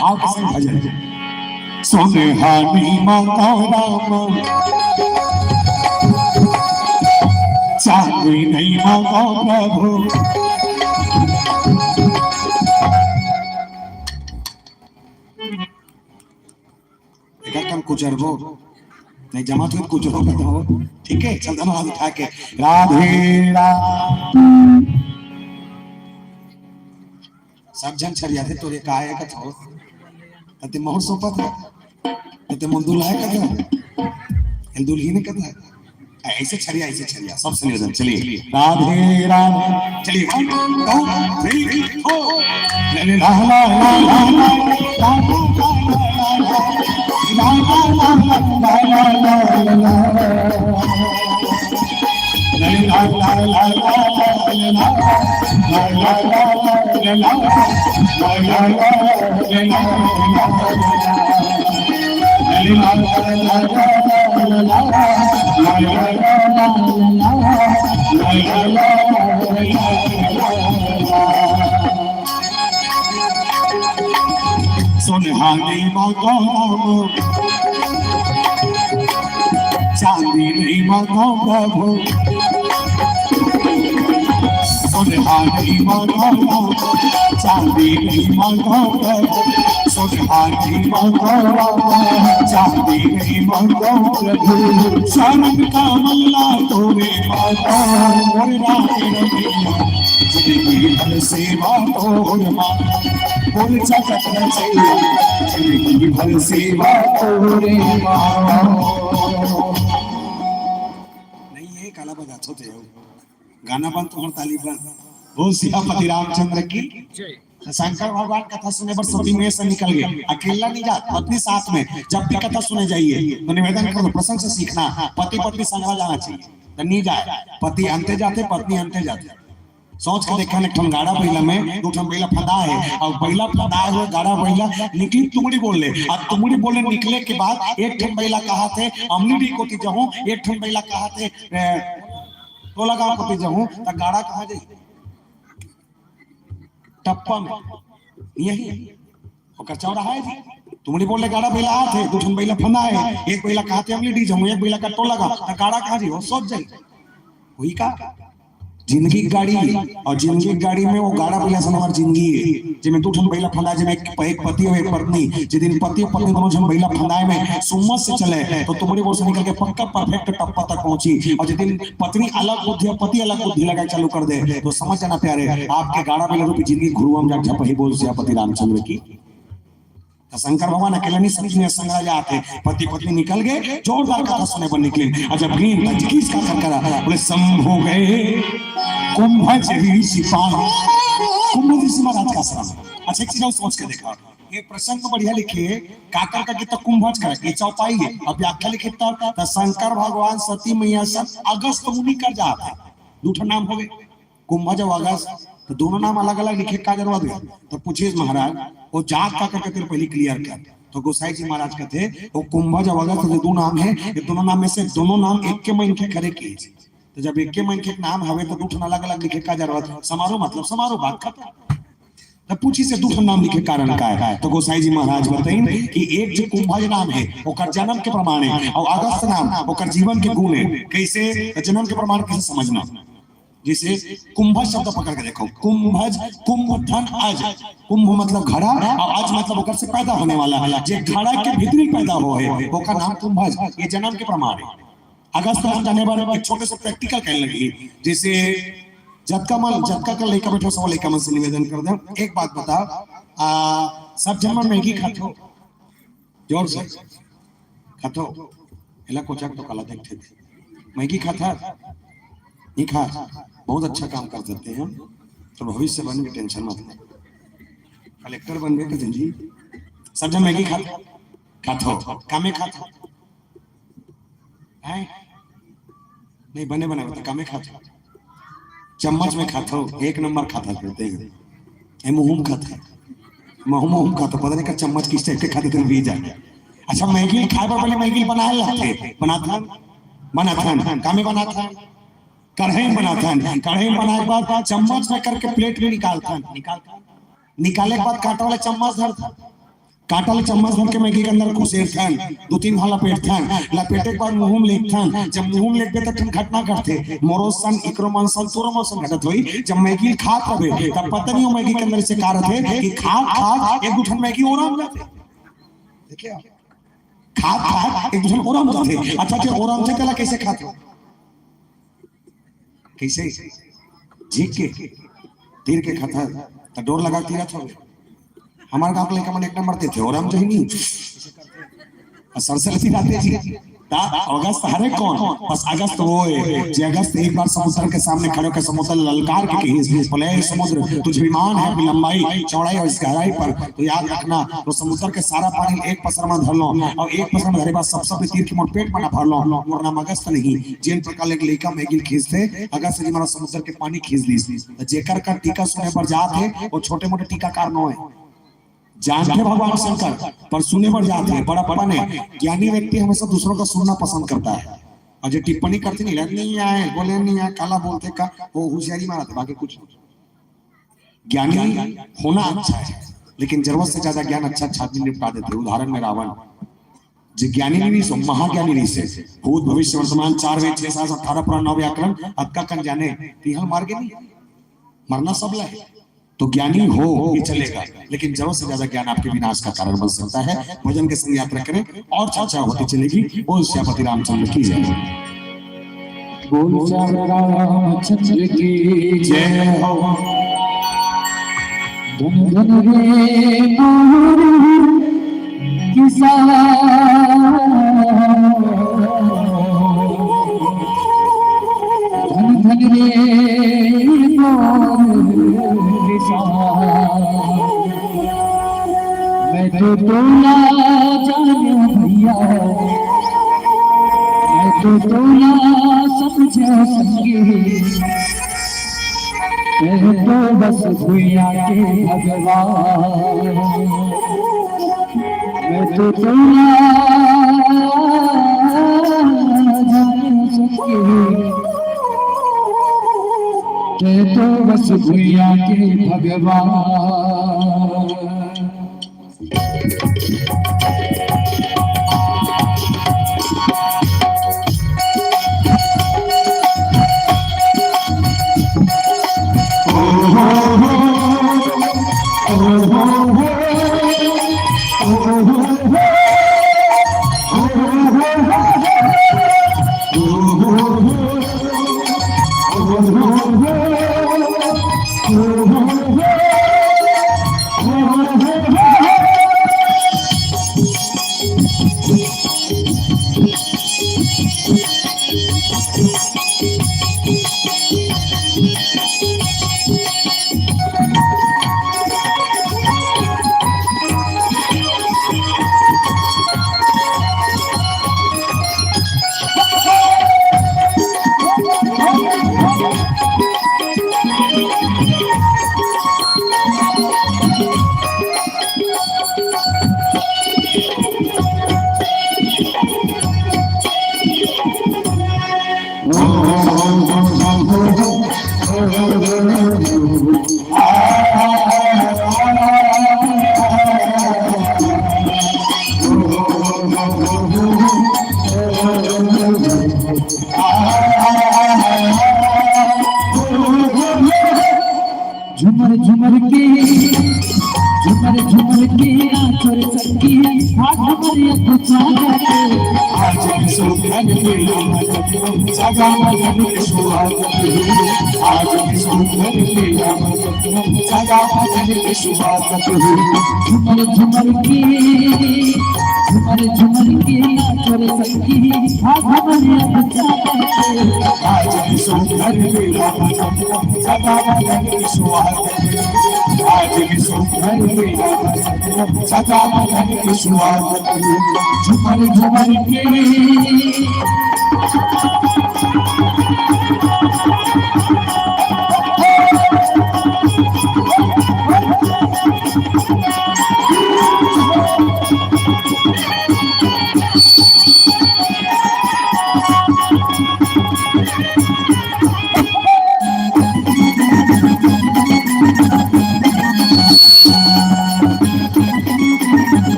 भाव के संग भजन। सोने हानि मांगो राम, चांदी नहीं मांगो प्रभु। एकर कन कुचरबो, नहीं जमा तो कुचरबो करता हो। ठीक है, चल धन हाथ उठा के, राधे राधे। सब झन छरिया थे तोरे का है कथो, तते मोहर सोपत है, तते मुंदुल है कथो, एल दुल्ही ने कथा। ऐसे छरिया, ऐसे छरिया, सबसे निवेदन। चलिए, राधे राधे। चलिए, one, two, three, four। ला, ला, ला, ला। सोनहानी मांगो, चांदी नहीं मांगो प्रभु। सोनहानी मांगो, चांदी नहीं मांगो प्रभु। सोनहानी मांगो, चांदी नहीं मांगो प्रभु। चरण कमला तोरे मांगो, मोरे राधे रमैया। जिंदगी भर सेवा तोर मांगो, मोरे जगत रचैया। जिंदगी भर सेवा तोरे मांगो। नहीं, ये काला बजाथो थे। गाना बंद, तुम्हार ताली बंद। बोल सियापति रामचंद्र की। शंकर भगवान कथा सुने बर सती में से निकल गए, अकेला नहीं जात, पत्नी साथ में। जब भी कथा सुने जाइए तो निवेदन करो, प्रसंग से सीखना। पति पत्नी संगवा जाना चाहिए, तो नहीं जाए। पति अंते जाते, पत्नी अंते जाते। सोच के देखा, एक ठन गाड़ा बइला में दू ठन बइला फंदा है, और बइला फंदा है, गाड़ा बइला निकली तुमड़ी बोल ले। अब तुमड़ी बोले निकले के बाद एक ठन बइला कहा थे अमली डी कोती जहूं, एक ठन बइला कहा थे, ए, टोला गांव कोती जहूं, त गाड़ा कहाँ जाई? टप्पा में। यही ओकर चौराहा है जी। तुमड़ी बोल ले गाड़ा बइला आत हे, दू ठन बइला फंदा है, एक बइला कहा थे अमली डी जहूं, एक बइला का टोला गांव, त गाड़ा कहाँ जी? वो सोच जाई। हुई का? जिंदगी की गाड़ी, और जिंदगी की गाड़ी में वो गाड़ा बइला सन हमार जिंदगी है, जेमे दू ठन बइला फंदा, जेमे एक, एक पति और एक पत्नी। जे दिन पति और पत्नी दोनों झन बइला फंदाए में सुम्मत से चले, तो तुमड़ी बोल से निकल के पक्का परफेक्ट टप्पा तक पहुंची। और जे दिन पत्नी अलग बुद्धि और पति अलग बुद्धि लगाए चालू कर दे, तो समझ जाना प्यारे, आपके गाड़ा बइला रूपी जिंदगी घुरुआ में जा झपही। बोल सियापति रामचंद्र की। त शंकर भगवान अकेला नहीं, सती में संगवा जात हे, पति पत्नी निकल गए, जोरदार कथा सुने बर निकलिन। और जब गिन त किस का कर करा, बोले शंभु गए कुंभज ऋषि पाए। कुंभज ऋषि महाराज का आश्रम। अच्छा, एक चीज और सोच के देखा, ये प्रसंग बढ़िया लिखे, काकर का कितना कुंभज का, ये चौपाई है। अब व्याख्या लिखे तब, त शंकर भगवान सती मैया सब अगस्त मुनि कर जात हे, दू ठन नाम हो गए। कुंभज अउ अगस्त, तो दोनों नाम अलग-अलग लिखे का जरूरत हे? तो पूछिस महाराज, वो जात का करके तेरे पहले क्लियर कर। तो गोसाई जी महाराज कहते, वो कुंभज अउ अगस्त जो दो नाम है, ये दोनों नाम में से दोनों नाम एक के मन के करे के। तो जब एक के मन के नाम हवे, तो दू ठन अलग-अलग लिखे का जरूरत? समारोह मतलब समारोह, बात खत्म। तो पूछिस से दू ठन नाम लिखे कारण का है? तो गोसाई जी महाराज बताइन कि एक जो कुंभज नाम है, ओकर जन्म के प्रमाण है, और अगस्त नाम ओकर जीवन के गुण है। कैसे? तो जन्म के प्रमाण कैसे समझना? जैसे कुंभज शब्द पकड़ के देखो, कुंभज, कुंभ धन अज, कुंभ मतलब घड़ा और अज मतलब ओकर से पैदा होने वाला, जे घड़ा के भीतरी पैदा हो है, ओकर नाम कुंभज। ये जन्म के प्रमाण है। अगस्त नाम जाने बारे में एक छोटे से प्रैक्टिकल कहने लगी, जैसे जतका मन, जतका कर लइका बैठो, सब लइका मन से निवेदन कर दे, एक बात बता, आ, सब जन मन मैगी खाथो, जोर से खाथो, एला कोचक तो काला देखथे। मैगी खाता? नहीं खा। बहुत अच्छा काम कर देते हैं, तो भविष्य बनबे, टेंशन मत ले। कलेक्टर बनबे के जिंदगी। सब जन मैगी खा, खाथो, कामे खाथो। हैं? नहीं, बने बने बता, कामे खाथो। चम्मच में खाथो, एक नंबर खाता करते हैं। ए, मुंह में खाता। महू मुंह खाता, पता नहीं का चम्मच किस टाइप के खाते थे, भी जाने। अच्छा, मैगी खाए पर पहले मैगी बनाए लाते, बनाथन, बनाथन, कामे बनाथन, कढ़ाई में बनाथन, कढ़ाई में बनाए के बाद चम्मच में करके प्लेट में निकालथन, निकालथन, निकाले के बाद कांटा वाला चम्मच धरथन, कांटा वाला चम्मच धर के मैगी के अंदर घुसेरथन, दो तीन घाव लपेटथन, लपेटे के बाद मुंह में लेथन, जब मुंह में लेके तक घटना घटथे, मोरो सन, इकरो मन सन, तोरो मन सन घटत होई, जब मैगी खात रहे, तब पता नहीं वो मैगी के अंदर से का रथे कि खात खात एक दो ठन मैगी ओरम जाथे। देखिए आप, खात खात एक दू ठन ओरम जाथे। अच्छा, जे ओरम थे, तेला कैसे खात हो? कैसे? झीक के, तीर के खात है, तो डोर लगा के तीरत हो। हमारे गांव के लइका मन एक नंबर देथे, ओरम जही नहीं। और सर से लसी जाते जी। ता अगस्त हरे कौन? बस अगस्त वो है, जे अगस्त एक बार समुद्र के सामने खड़े होकर समुद्र ललकार के कहिस, बोले, "ए समुद्र, तुझ में मान है अपनी लंबाई, चौड़ाई और इस गहराई पर, तो याद रखना, तो समुद्र के सारा पानी एक पसर में धर लो और एक पसर में धरे बाद सब सब तीर के मोर पेट में ना भर लो, मोर नाम अगस्त नहीं।" जेन प्रकार ले लइका में गिल खींचते, अगस्त जी महाराज समुद्र के पानी खींच दिस। तो जेकर का टीका सुने पर जात है, वो छोटे मोटे टीकाकार नो है। जानथे भगवान शंकर, पर सुने बर जाथे, बड़प्पन हे। ज्ञानी व्यक्ति हमेशा दूसरों का सुनना पसंद करता है। और जो टिप्पणी करथे नहीं, "नहीं आए, बोले नहीं आए, काला बोलथे का", वो होशियारी मारथे, बाकी कुछ नहीं। ज्ञानी होना अच्छा है, लेकिन जरूरत से ज्यादा ज्ञान अच्छा अच्छा आदमी निपटा देथे। उदाहरण में रावण, जो ज्ञानी नहीं सो, महाज्ञानी नहीं से, भूत, भविष्य, वर्तमान, चार वेद, छह शास्त्र, अठारह पुराण, नौ व्याकरण, अतका कन जाने, तिहल मार के नहीं, मरना सब ला है। तो ज्ञानी हो, ये चलेगा, लेकिन जरूरत से ज्यादा ज्ञान आपके विनाश का कारण बन सकता है। भजन के संग यात्रा करें और चर्चा होती चलेगी। बोल सियापति रामचंद्र की जय। बोल सियावर रामचंद्र की जय हो। धन धन रे मोर किसान, धन धन रे मोर किसान। मैं तो तोला जानू भैया, मैं तो तोला समझो संगी, मैं तो बस भुइया के भगवान। मैं तो तोला जाने सके, मैं तो बस भुइया के भगवान। झुमर झुमर के, झुमर झुमर के नाच रे सखी, आज हमर अद्भुत स्वागत। आज भी सुंदर मेला में सदा मदन के स्वागत है। आज भी सुंदर मेला में सदा मदन के स्वागत है। झुमर झुमर के, झुमर झुमर के नाच रे सखी, आज हमर अद्भुत स्वागत है। आज भी सुंदर मेला में सदा मदन के स्वागत है। आज भी सुंदर मेला में सदा मदन के स्वागत है। झुमर झुमर के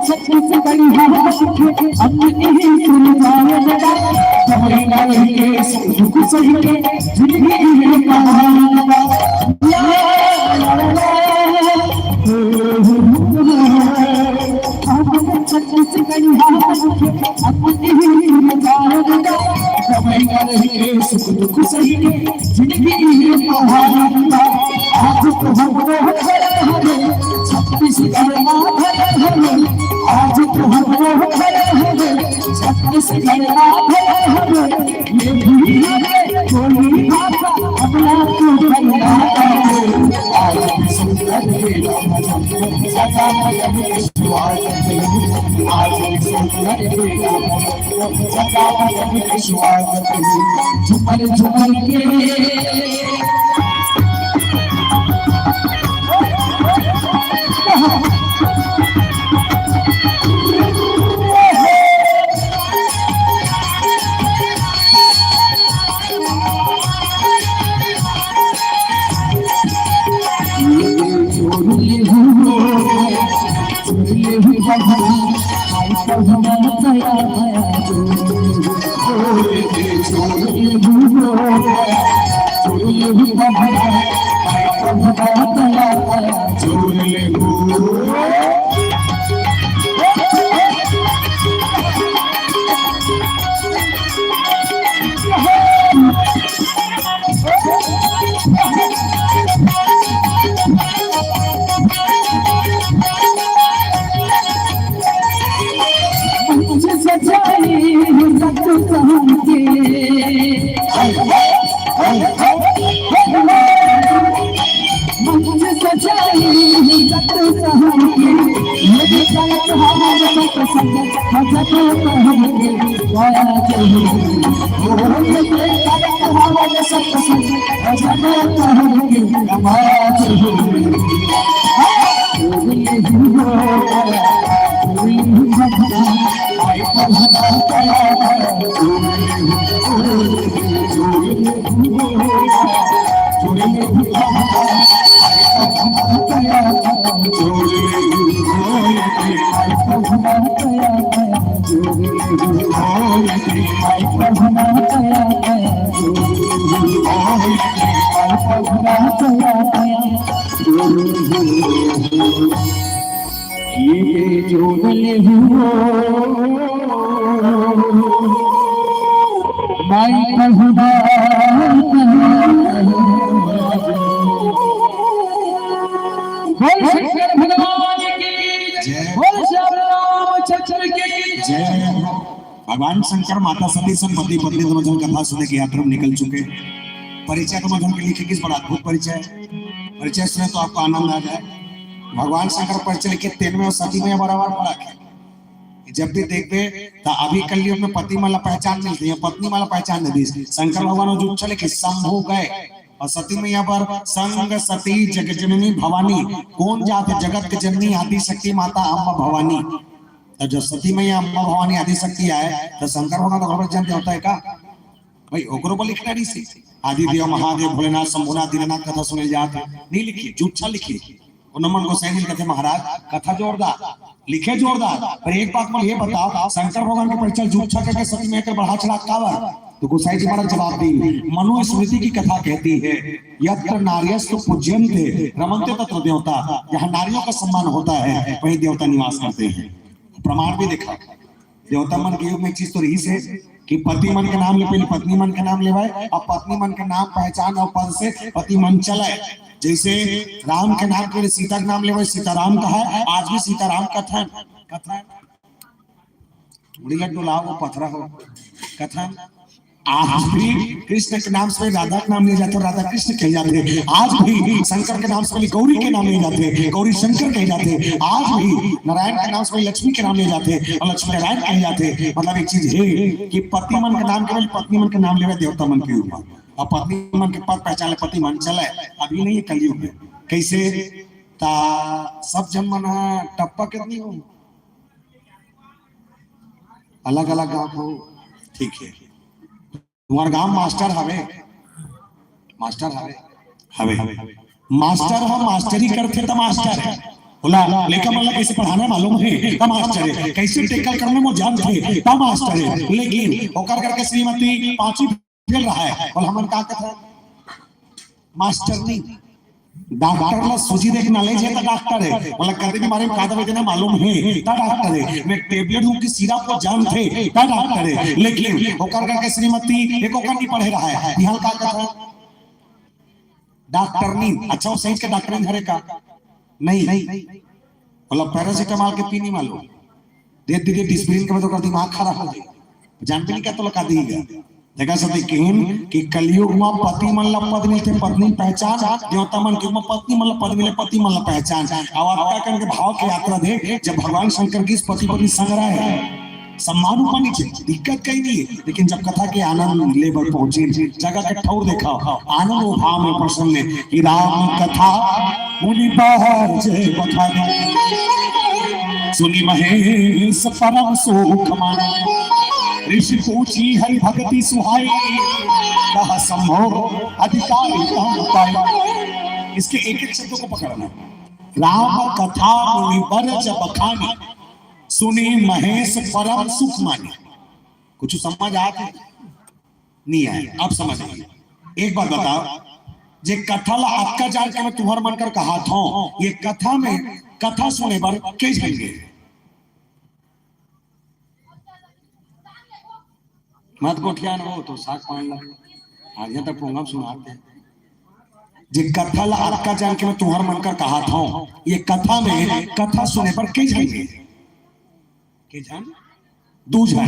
छत्तीसगढ़ी हम अपने ही सुरताल बा। हमरे नाई के सुख सही के जिंदगी है कहानी बा। हम छत्तीसगढ़ी हम अपने ही सुरताल बा। नहीं रे सुख दुख सही के, जिंदगी ये पहाड़ बा। आज तो हम लोग खड़े हवे, छत्तीसगढ़ मा खड़े हवे। आज तो हम लोग खड़े हवे, छत्तीसगढ़ मा खड़े हवे। ये भी हवे बोली भाषा, अपना तो भैया। आज भी सुंदर बेटा, सदा मदन स्वागत। आज भी सुंदर बेटा, झुमर झुमर के। बोल शंकर भगवान की जय। बोल श्याम रामचंद्र की जय। भगवान शंकर माता सती संग पति पत्नी दोनों जन कथा सुने के यात्रा में निकल चुके। परिचय दोनों जन के लिखे किस बड़ा अद्भुत परिचय। परिचय सुने तो आपको आनंद आ जाए। भगवान शंकर परिचय लिखे तेन में सती में बराबर फर्क है। जब भी देखबे त अभी कलयुग में पति मन ला पहचान मिलथे, पत्नी मन ला पहचान नहीं दिस। शंकर भगवान वो जुच्छा लिखे शंभु गए और सती मैया बर संग सती जगजननी भवानी। कोन जात हे? जगत के जननी आदि शक्ति माता अम्मा भवानी। तब जब सती मैया अम्मा भवानी आदि शक्ति आए तो शंकर भगवान तो घबरात जान देवता है का? भाई ओकरो पर लिखना नहीं सी। आदि देव महादेव भोलेनाथ शंभुनाथ दीनानाथ कथा सुने जात हे, नहीं लिखी, जुच्छा लिखी। ओ नमन गोसाई जी कथे महाराज कथा जोरदार लिखे, जोरदार। पर एक बात मोला ये बताओ, शंकर भगवान के परिचय जुच्छा करके सती में कर बढ़ा चढ़ा काबर? तो गोसाई जी महाराज जवाब दी, मनुस्मृति की कथा कहती है, यत्र नार्यस्तु पूज्यन्ते रमन्ते तत्र देवता। जहाँ नारियों का सम्मान होता है वहीं देवता निवास करते हैं। प्रमाण भी देखा, देवता मन के युग में एक चीज तो रहिस हे कि पति मन के नाम ले, पहले पत्नी मन के नाम लेवाय, अब पत्नी मन के नाम पहचान और पद से पति मन चले। जैसे राम के नाम के लिए सीता के नाम लेवाय, सीताराम कहाय, आज भी सीताराम कथन, कथन। उड़ी लड्डू लाओ, वो पथरा हो, कथन। आज भी कृष्ण के नाम से राधा के नाम लिए जाथे, राधा कृष्ण कहे जाथे। आज भी शंकर के नाम से गौरी के नाम लिए जाथे, गौरी शंकर कहे जाथे। आज भी नारायण के नाम से लक्ष्मी के नाम लिए जाथे और लक्ष्मी नारायण कहे जाथे। मतलब एक चीज हे कि पति मन के नाम के बल पत्नी मन के नाम लेवे देवता मन के ऊपर, और पत्नी मन के पद पहचान ले पति मन चले। अभी नहीं है कलयुग में। कैसे? ता सब जन मन ह टप्पा कितनी हो, अलग अलग गांव हो, ठीक है। तुम्हार गांव मास्टर हवे, मास्टर हवे, हवे। मास्टर ह मास्टरी करथे त मास्टर हे। बोला लइका मन ला कैसे पढ़ाना हे मालूम हे त मास्टर हे, कैसे टैकल करना हे वो जानथे त मास्टर हे। लेकिन ओकर करके श्रीमती पांचवी फेल रहा है, बोला हमन का कथन? मास्टर नहीं। डॉक्टर ला सूजी देख नॉलेज हे त डॉक्टर हे, मतलब कदे बीमारी में का दवाई देना मालूम हे त डॉक्टर हे, मैं टेबलेट हूँ कि सिरप वो जानथे त डॉक्टर हे, लेकिन ओकर का के श्रीमती एको का नहीं पढ़े रहा है, बिहाल का कथा डॉक्टर नहीं। अच्छा, वो सही के डॉक्टर नहीं हरे का? नहीं, मतलब पैरासिटामोल के पीनी मालूम दे दीजिए, डिस्प्लिन के बाद ओकर दिमाग खराब हो जाए, जान भी नहीं क्या तो लगा दीजिए। देखा सती किहिन कि कलयुग में पति मन ला पद मिलते, पत्नी पहचान, देवता मन के युग में पत्नी मन ला पद मिले, पति मन ला पहचान। और आपका कन के भाव की यात्रा दे, जब भगवान शंकर की इस पति पत्नी संग रहे, सम्मान ऊपर नीचे, दिक्कत कहीं नहीं है, लेकिन जब कथा के आनंद लेबर पहुंचे, जगह के ठौर देखा, आनंद वो भाव में प्रसन्न है कि राम कथा मुनि बरज बखानी। सुनि महेश परम सुख मानी। ऋषि पूछी हरि भगति सुहाई। कहा संभव अधिकारी तम पाई। इसके एक एक शब्द को पकड़ना। राम कथा मुनि बरज बखानी। सुनि महेश परम सुख मानी। कुछ समझ आत हे? नहीं आए, अब समझ आए। एक बात बताओ, जे कथा ला अतका जान के मैं तुम्हर मन कर कहात हूँ, ये कथा में कथा सुने बर के झन गे? मत गोठियान हो तो साग पान ला आगे तक पोंगम सुनाते हैं। जे कथा ला अतका जान के मैं तुम्हर मन कर कहात हूँ, ये कथा में कथा सुने बर के झन गे? के झन? दू झन।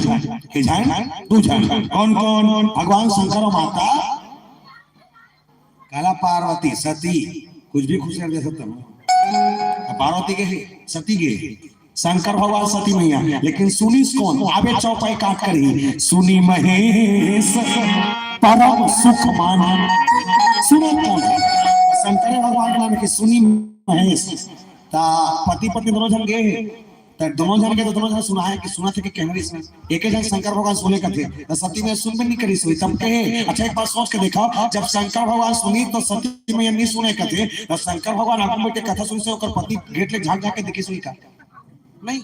के झन? दू झन। कौन कौन? भगवान शंकर और माता काला पार्वती, सती, कुछ भी खुश कर दे सकते हो। पार्वती के हे, सती के हे, शंकर भगवान, सती मैया, लेकिन सुनिस कौन? आबे चौपाई काट कर ही सुनि महेश परम सुख मानी। सुनत कौन? शंकर भगवान के नाम कि सुनि महेश। ता पति पत्नी दोनों झन गे हे, त दोनों झन के तो दोनों झन सुना है कि सुनत हे कि कहना नहीं सुना। एक झन शंकर भगवान सुने कथे, त सती में सुन भी नहीं करी सोई, तब कहे, अच्छा एक बात सोच के देखा, जब शंकर भगवान सुनी तो सती में ये नहीं सुने कथे, त शंकर भगवान आगू में बैठे कथा सुनी से ओकर पति गेट ले झांक झांक के देखी सोई का? नहीं।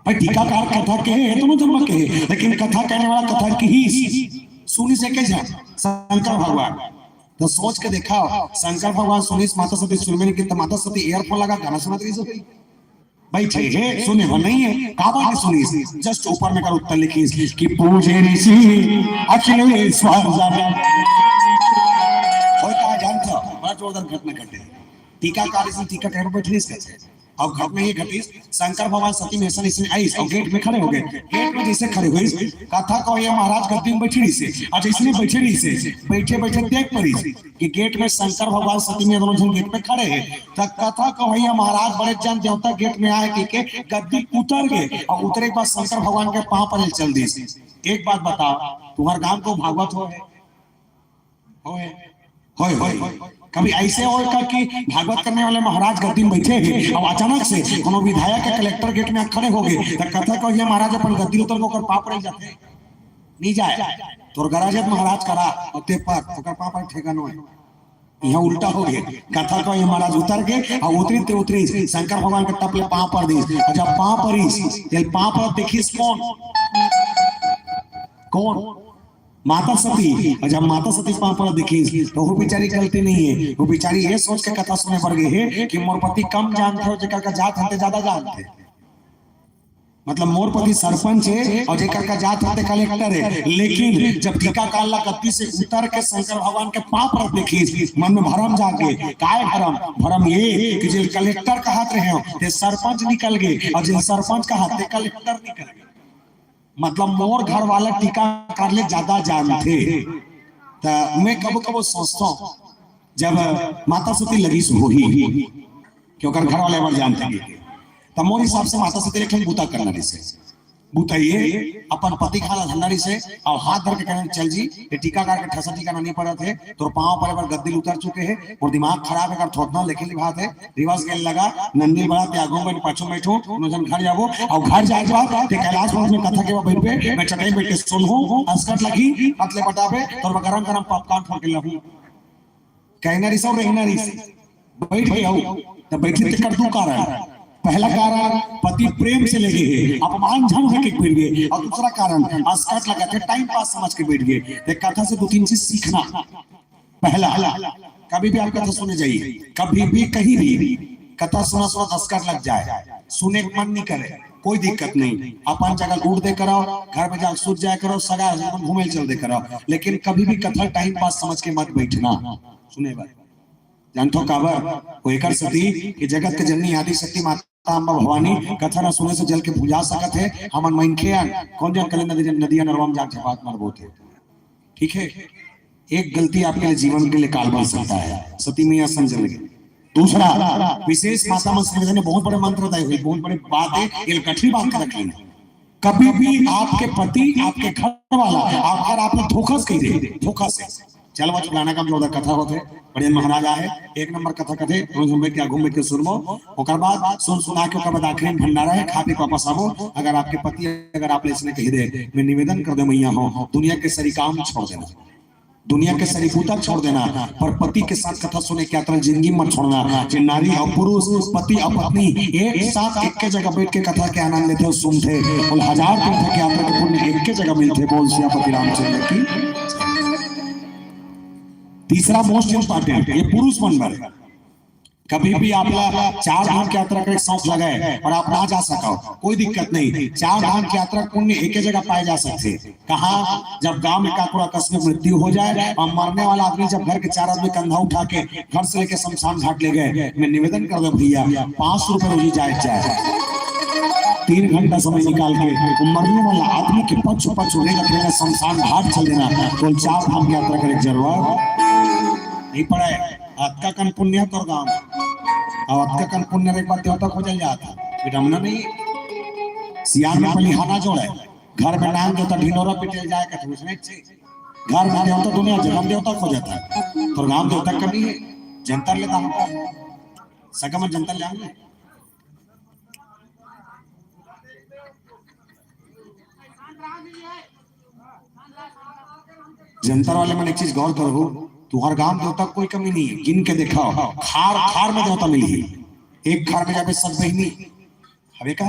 भाई टीकाकार कथा के हे, दोनों जन्म के हे, लेकिन कथा कहने वाला कथा की ही सुनी से के झन शंकर भगवान। तो सोच के देखा, शंकर भगवान सुनीस माता सती सुनबे नहीं की, तो माता सती ईयरफोन लगा गाना सुनत रही सो। बैठे हे, सुने हो नहीं है, काबर के सुनीस? जस्ट ऊपर में कर उत्तर लिखीस कि पूजे ऋषि अखिलेश्वर जाने। होय का जानता, बड़ा जोरदार घटना घटे। टीकाकार इसी टीका कहने बैठे नहीं सकते। अब घर में ये घटिस, शंकर भगवान सती में ऐसा इसने आइस और गेट में खड़े हो गए। गेट में जैसे खड़े हुए, कथा कहो ये महाराज गद्दी में बैठी रही से, और जैसे बैठे रही से, बैठे बैठे देख पड़ी कि गेट में शंकर भगवान सती में दोनों जन गेट में खड़े हैं। तब कथा कहो ये महाराज बड़े जन देवता गेट में आए कि के गद्दी उतर गए, और उतरे के बाद शंकर भगवान के पाँव पर चल दिस। एक बात बताओ, तुम्हारे गांव को भागवत हो है? होय, होय, होय। कभी ऐसे होय का कि भागवत करने वाले महाराज गद्दी में बैठे हैं, अब अचानक से कोनो विधायक के कलेक्टर गेट में खड़े हो गए, तो कथा कहो ये महाराज अपन गद्दी उतर के ओकर पाँव पर जाते? नहीं जाए। तोर गरज हे महाराज करा, और ते पर, ओकर पाँव पर ठेका नो है। यहाँ उल्टा हो गया। कथा कहो ये महाराज उतर के, और उतरी ते उतरी, शंकर भगवान के टप ले पाँव पर दिस। और जब पाँव पर इस, जब पाँव पर देखिस कौन? कौन? माता सती। और जब माता सती पाँव पर देखिस, तो वो बेचारी गलती नहीं है। वो बेचारी ये सोच के कथा सुने बर गई है कि मोर पति कम जानते हो, जेकर का जात हते ज्यादा जानते। मतलब मोर पति सरपंच है और जेकर का जात हते कलेक्टर है। लेकिन जब टीकाकार ला गद्दी से उतर के शंकर भगवान के पाँव पर देखिस, मन में भरम जागे, काय भरम? भरम ये कि जे कलेक्टर कहत रहे हो, ते सरपंच निकल गए, और जे सरपंच कहत ते कलेक्टर निकल गए। मतलब मोर घर वाला टीकाकार ले ज्यादा जानथे। त मैं कबो कबो सोचता हूँ, जब माता सती लगिस होही कि ओकर घर वाले बर जानथे, त मोर हिसाब से माता सती ले एक ठन बूता करना रहिसे। बूता ये अपन पति खाला धरना रहिसे और हाथ धर के कहना, चल जी, ये टीकाकार के ठसा ठिकाना नहीं पड़त है, तोर पाँव परे बर गद्दी ले उतर चुके हैं, मोर दिमाग खराब है, कर थोतना लेखे लिभात है, रिवर्स गेयर लगा, नंदी बड़ा ते आगू में पाछू में बैठो, दोनों जन घर जाबो, और घर जाए के बाद ते कैलाश पर्वत में कथा के बाद बैठबे, मैं चटाई बैठ के सुनहूँ, असकट लगी, पतले पटाबे, तोर बर गरम गरम पॉपकॉर्न फोड़ के लाहूँ। कहना रहिस और रहना रहिस, बैठ गए हो, तब बैठे ते कर दू कारण। पहला कारण, पति प्रेम से ले गए, अपमान झन होके बैठ गए, और दूसरा कारण, असकट लगा थे, टाइम पास समझ के बैठ गए। ते कथा से दो तीन चीज सीखना। पहला, कभी भी आप कथा सुने जाइए, कभी भी कहीं भी कथा सुना सुना दस कट लग जाए, सुने के मन नहीं करे, कोई दिक्कत नहीं। अपन जगह उठ दे करो, घर में जाके सुत जाए करो, सगा घूमे चल दे करो, लेकिन कभी भी कथा टाइम पास समझ के मत बैठना। सुने बात जानथो काबर? वो एकर सेती कि जगत के जननी आदि शक्ति माता अम्बा भवानी कथा न सुने से जल के भुंजा सकत हे। हमन मनखे अन कौन जन कले नदी, नदिया नरवा में जाके झपाक मारबो थे। ठीक है, एक गलती आपके लिए जीवन के लिए काल बन सकता है। सती मैया समझ लगे। दूसरा, विशेष माता मन संग ने बहुत बड़े मंत्र बताए हुए, बहुत बड़े बात है, ये गठरी बात का रख लेना। कभी भी आपके पति, आपके घर वाला, आप, अगर आपने धोखा से कही दे, धोखा से, चल वो फलाना काम जोरदार कथा होते, बड़े महाराज आए, एक नंबर कथा कथे, तुम हम बैठ के घूम बैठ के सुनबो, ओकर बाद सुन सुना के ओकर बाद आखिरी में भंडारा है, खा पी के वापस आबो। अगर आपके पति, अगर आप इसने कही दे, मैं निवेदन कर दे मैया हो, दुनिया के सरी काम छोड़ देना, दुनिया के सरी बूता छोड़ देना, पर पति के साथ कथा सुने के यात्रा जिंदगी मत छोड़ना। जे नारी और पुरुष, पति और पत्नी एक साथ एक के जगह बैठ के कथा के आनंद लेथे और सुनथे, बोल हजार तीर्थ के यात्रा के पुण्य एक के जगह मिलथे। बोल सियापति रामचंद्र की। तीसरा मोस्ट इंपॉर्टेंट, ये पुरुष मन बर। कभी भी आपला चार धाम के यात्रा करे के शौक लगे और आप ना जा सको, कोई दिक्कत नहीं। चार धाम के यात्रा के पुण्य एके जगह पाए जा सकथे। कहाँ? जब गांव में काकरो आकस्मिक मृत्यु हो जाए और मरने वाला आदमी जब घर के चार आदमी कंधा उठा के घर से लेके शमशान घाट ले गए, मैं निवेदन कर दो भैया, पाँच सौ रुपए रोजी जाए जाए, तीन घंटा समय निकाल के वो मरने वाला आदमी के पच्छ पच्छ रेंगत रेंगत शमशान घाट चल देना, तो चार धाम की यात्रा करे के जरूरत नहीं पड़े। अतका कन पुण्य तोर गांव में, और अतका कन पुण्य रे एक बार देवता खोजल जाता, विडम्बना नहीं है। सियान में पलिहाना जोड़े, घर में नांग देवता ढिंडोरा पिटे जाए कथे, उसने अच्छे घर में देवता दुनिया जगम देवता खोजत है, तोर गांव देवता कमी है। जंतर ले दाम का सगम जंतर ले आऊंगे। जंतर वाले मन एक चीज गौर करो, तुहर गांव देवता कोई कमी नहीं है, गिन के देखो, खार खार में देवता मिली है। एक खार में जाबे सब बहिनी, हवे का?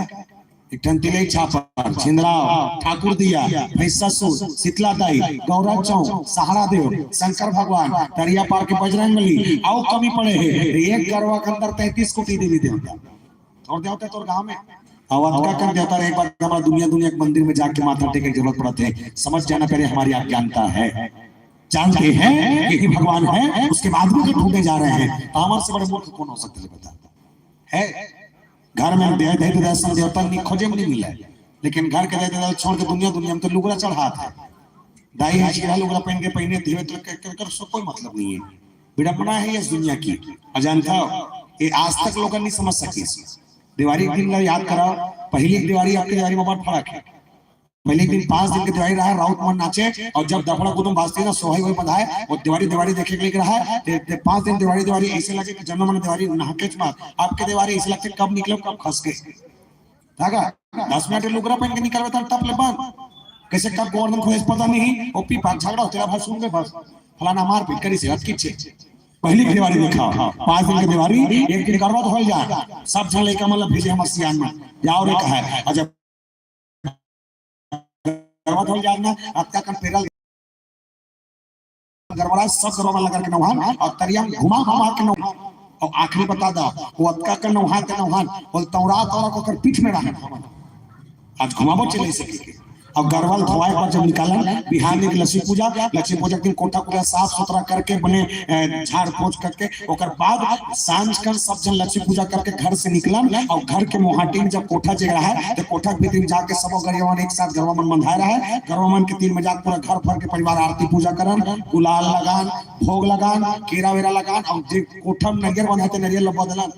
एक ठन तिलई छापर, छिंदराव, ठाकुर दिया, भैंससुर, शीतला दाई, गौरा चौक, सहारा देव, शंकर भगवान, तरिया पार के बजरंग बली, आओ कमी पड़े है। एक गरवा के अंदर तैंतीस कोटि देवी देवता। और देवता तोर गांव में। और अतका कन देवता रहे, एक बार हमारा दुनिया, दुनिया के मंदिर में जाके माथा टेके के जरूरत पड़त है। समझ जाना पहले हमारी अज्ञानता है। जानते हैं यही भगवान है, उसके बाद भी जो ढूंढे जा रहे हैं, तो हमारे से बड़े मूर्ख कौन हो सकता है, बता? है घर में दे दे दे दर्शन देवता नहीं खोजे में नहीं मिला है, लेकिन घर के दे दे छोड़ के दुनिया, दुनिया में तो लुगड़ा चढ़ात है। दाई है चीरा लुगड़ा पहन के पहने थे तो कर, कर, कर, सो कोई मतलब नहीं है। विडम्बना है इस दुनिया की। अजंता ये आज तक लोग नहीं समझ सके। दिवाली के दिन ला याद कराओ, पहली दिवाली आपकी दिवाली में बहुत फर्क है। पहले दिन पांच दिन के दिवाली रहा, राउत मन नाचे और जब दफड़ा कुदुम बाजते ना, सोहई वही बंधाए, वो दिवाली दिवाली देखे के लिए रहा है। ते, ते पांच दिन दिवाली दिवाली ऐसे लगे कि जन्म मन दिवाली नहाके च मार। आपके दिवाली ऐसे लगते कब निकले कब खस के। धागा दस मिनट लुगरा पहन के निकलबे तब तप ले बंद। कैसे कब गोवर्धन खोए पता नहीं, वो पी पाक झगड़ा होते रहा, बस सुन ले बस, फलाना मार पीट करी से अटकी छे। पहली दिवाली देखा, पांच दिन के दिवाली, एक दिन करवा तो हो जा, सब झन लेकर मतलब भेजे हमर सियान में जाओ रे कहा है। और जब करवा तो हो जाना, अतका कन पेरल गड़बड़ा सब गरवा लगा के नौहान और तरिया में घुमा घुमा के नौहान। और आखिरी बता दा, वो अतका कन नौहान ते नौहान, बोल तौरा तौरा को कर पीठ में रहा। आज घुमाबो चले सके के। और गरवा ल धोवाए पर जब निकालन, बिहान एक लक्ष्मी पूजा, लक्ष्मी पूजा के दिन कोठा पूरा साफ सुथरा करके बने, अ, झाड़ पोछ करके, ओकर बाद सांझ कर सब जन लक्ष्मी पूजा करके घर से निकलन और घर के मोहाटी में जब कोठा जे रहा है, तो कोठा के भीतर में जाके सबो गरियावन एक साथ गरवा मन बंधाए रहा है। गरवा मन के तीन में जाके पूरा घर भर के परिवार आरती पूजा करन, गुलाल लगान, भोग लगान, केरा वेरा लगान और जे कोठा में नरियर बंधा ते नरियर लबा दलन,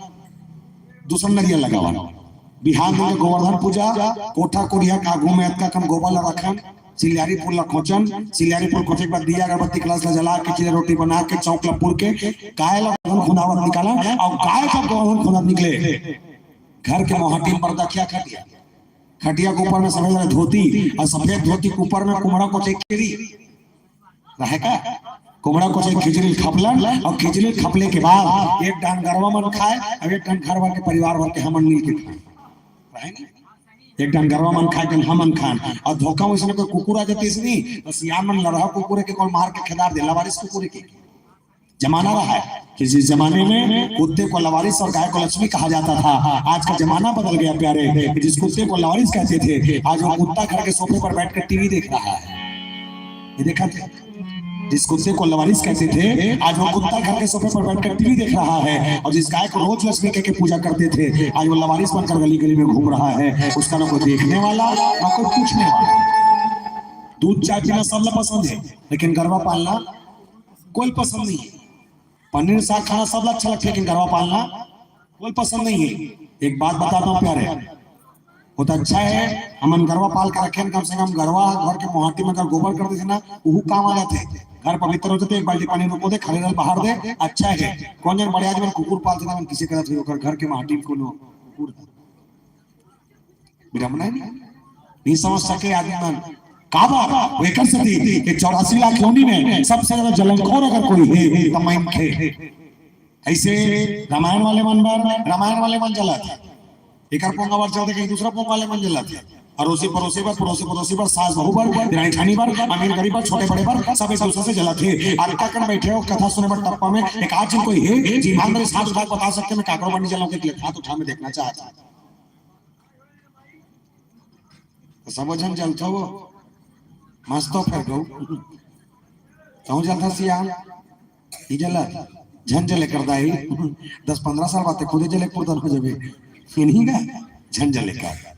दूसर नरियर लगावन। बिहान दिन के गोवर्धन पूजा, कोठा कोरिया के आगू में अतका कन गोबर ला रखन, सिलियारी फूल ला खोचन, सिलियारी फूल खोचे के बाद दिया अगरबत्ती कलश ला जला के, चीला रोटी बना के, चौक ला पुर के, गाय ला गोवर्धन खुंदावत निकालन, और गाय जब गोवर्धन खुंदावत निकले, घर के मोहाटी में पर्दा किया खटिया, खटिया के ऊपर में सफेद वाला धोती, और सफेद धोती के ऊपर में कुमड़ा को चेक करी, रहे का? कुमड़ा को से खिचड़ी खपलन, और खिचड़ी खपले के बाद एक डान गरवा मन खाए, और एक डान घर भर के परिवार भर के हमन मिल के खाए। रहे नहीं? एक डान गरवा मन खाए, एक डान हमन खान। और धोखा में इसने कोई कुकुर आ जाती इसने, तो सियान मन लड़हा कुकुर के कौन मार के खेदार दे, लवारिस कुकुर के। जमाना रहा है कि जिस जमाने में कुत्ते को लवारिस और गाय को लक्ष्मी कहा जाता था, आज का जमाना बदल गया प्यारे, कि जिस कुत्ते को लवारिस कहते थे, आज वो कुत्ता घर के सोफे पर बैठकर टीवी देख रहा है। ये देखा थे, जिस कुत्ते को लवारिस कहते थे, आज वो कुत्ता घर के सोफे पर बैठकर टीवी देख रहा है, और जिस गाय को रोज लक्ष्मी कह के पूजा करते थे, आज वो लवारिस बनकर गली गली में घूम रहा है। उसका ना कोई देखने वाला, ना कोई पूछने वाला। दूध चाय पीना सबला पसंद है, लेकिन गरवा पालना कोई पसंद नहीं है। पनीर साग खाना सबला अच्छा लगता है, लेकिन गरवा पालना कोई पसंद नहीं है। एक बात बताता हूँ प्यारे, वो तो अच्छा है, हमन गरवा पाल के रखे, कम से कम गरवा घर के मोहाटी में अगर गोबर कर देथे ना, उहू काम आ जाथे। घर पवित्र हो जाथे, एक बाल्टी पानी रोको दे, खड़े रहल बाहर दे, अच्छा है। कौन जन बड़े आदमी मन कुकुर पालथे ना, मन किसे करत हे, ओकर घर के माटी में कोनो कुकुर, बिडम्बना है नहीं, नहीं समझ सके आदमी मन। काबर? वो एकर सेती कि चौरासी लाख योनि में सबसे ज्यादा जलनखोर अगर कोई है, तो मनखे। ऐसे रामायण वाले मन बर, रामायण वाले मन जलत हे, एकर पोंगा बर चलथे, कहीं दूसरा पोंगा वाले मन जलत हे, अड़ोसी पड़ोसी बर, पड़ोसी पड़ोसी बर, सास बहू बर, देरानी जेठानी बर, अमीर गरीब बर, छोटे बड़े बर, सब एक दूसरे से जलत हे। अतका कन बैठे हो कथा सुने बर टप्पा में, एक आध झन कोई हे जे ईमानदारी साथ उठा के बता सकथे, मैं काकरो बर नहीं जलंव, के हाथ उठा, मैं देखना चाहत हंव। तो सबो झन जलथो वो, मस्त हो फेर गऊ। कहूँ जलथा सियान, ई जलत, झन जले कर दाई। दस पन्द्रह साल बाद ते खुदे जले पुरदन हो जाबे। ये नहीं गा, झन जले कर।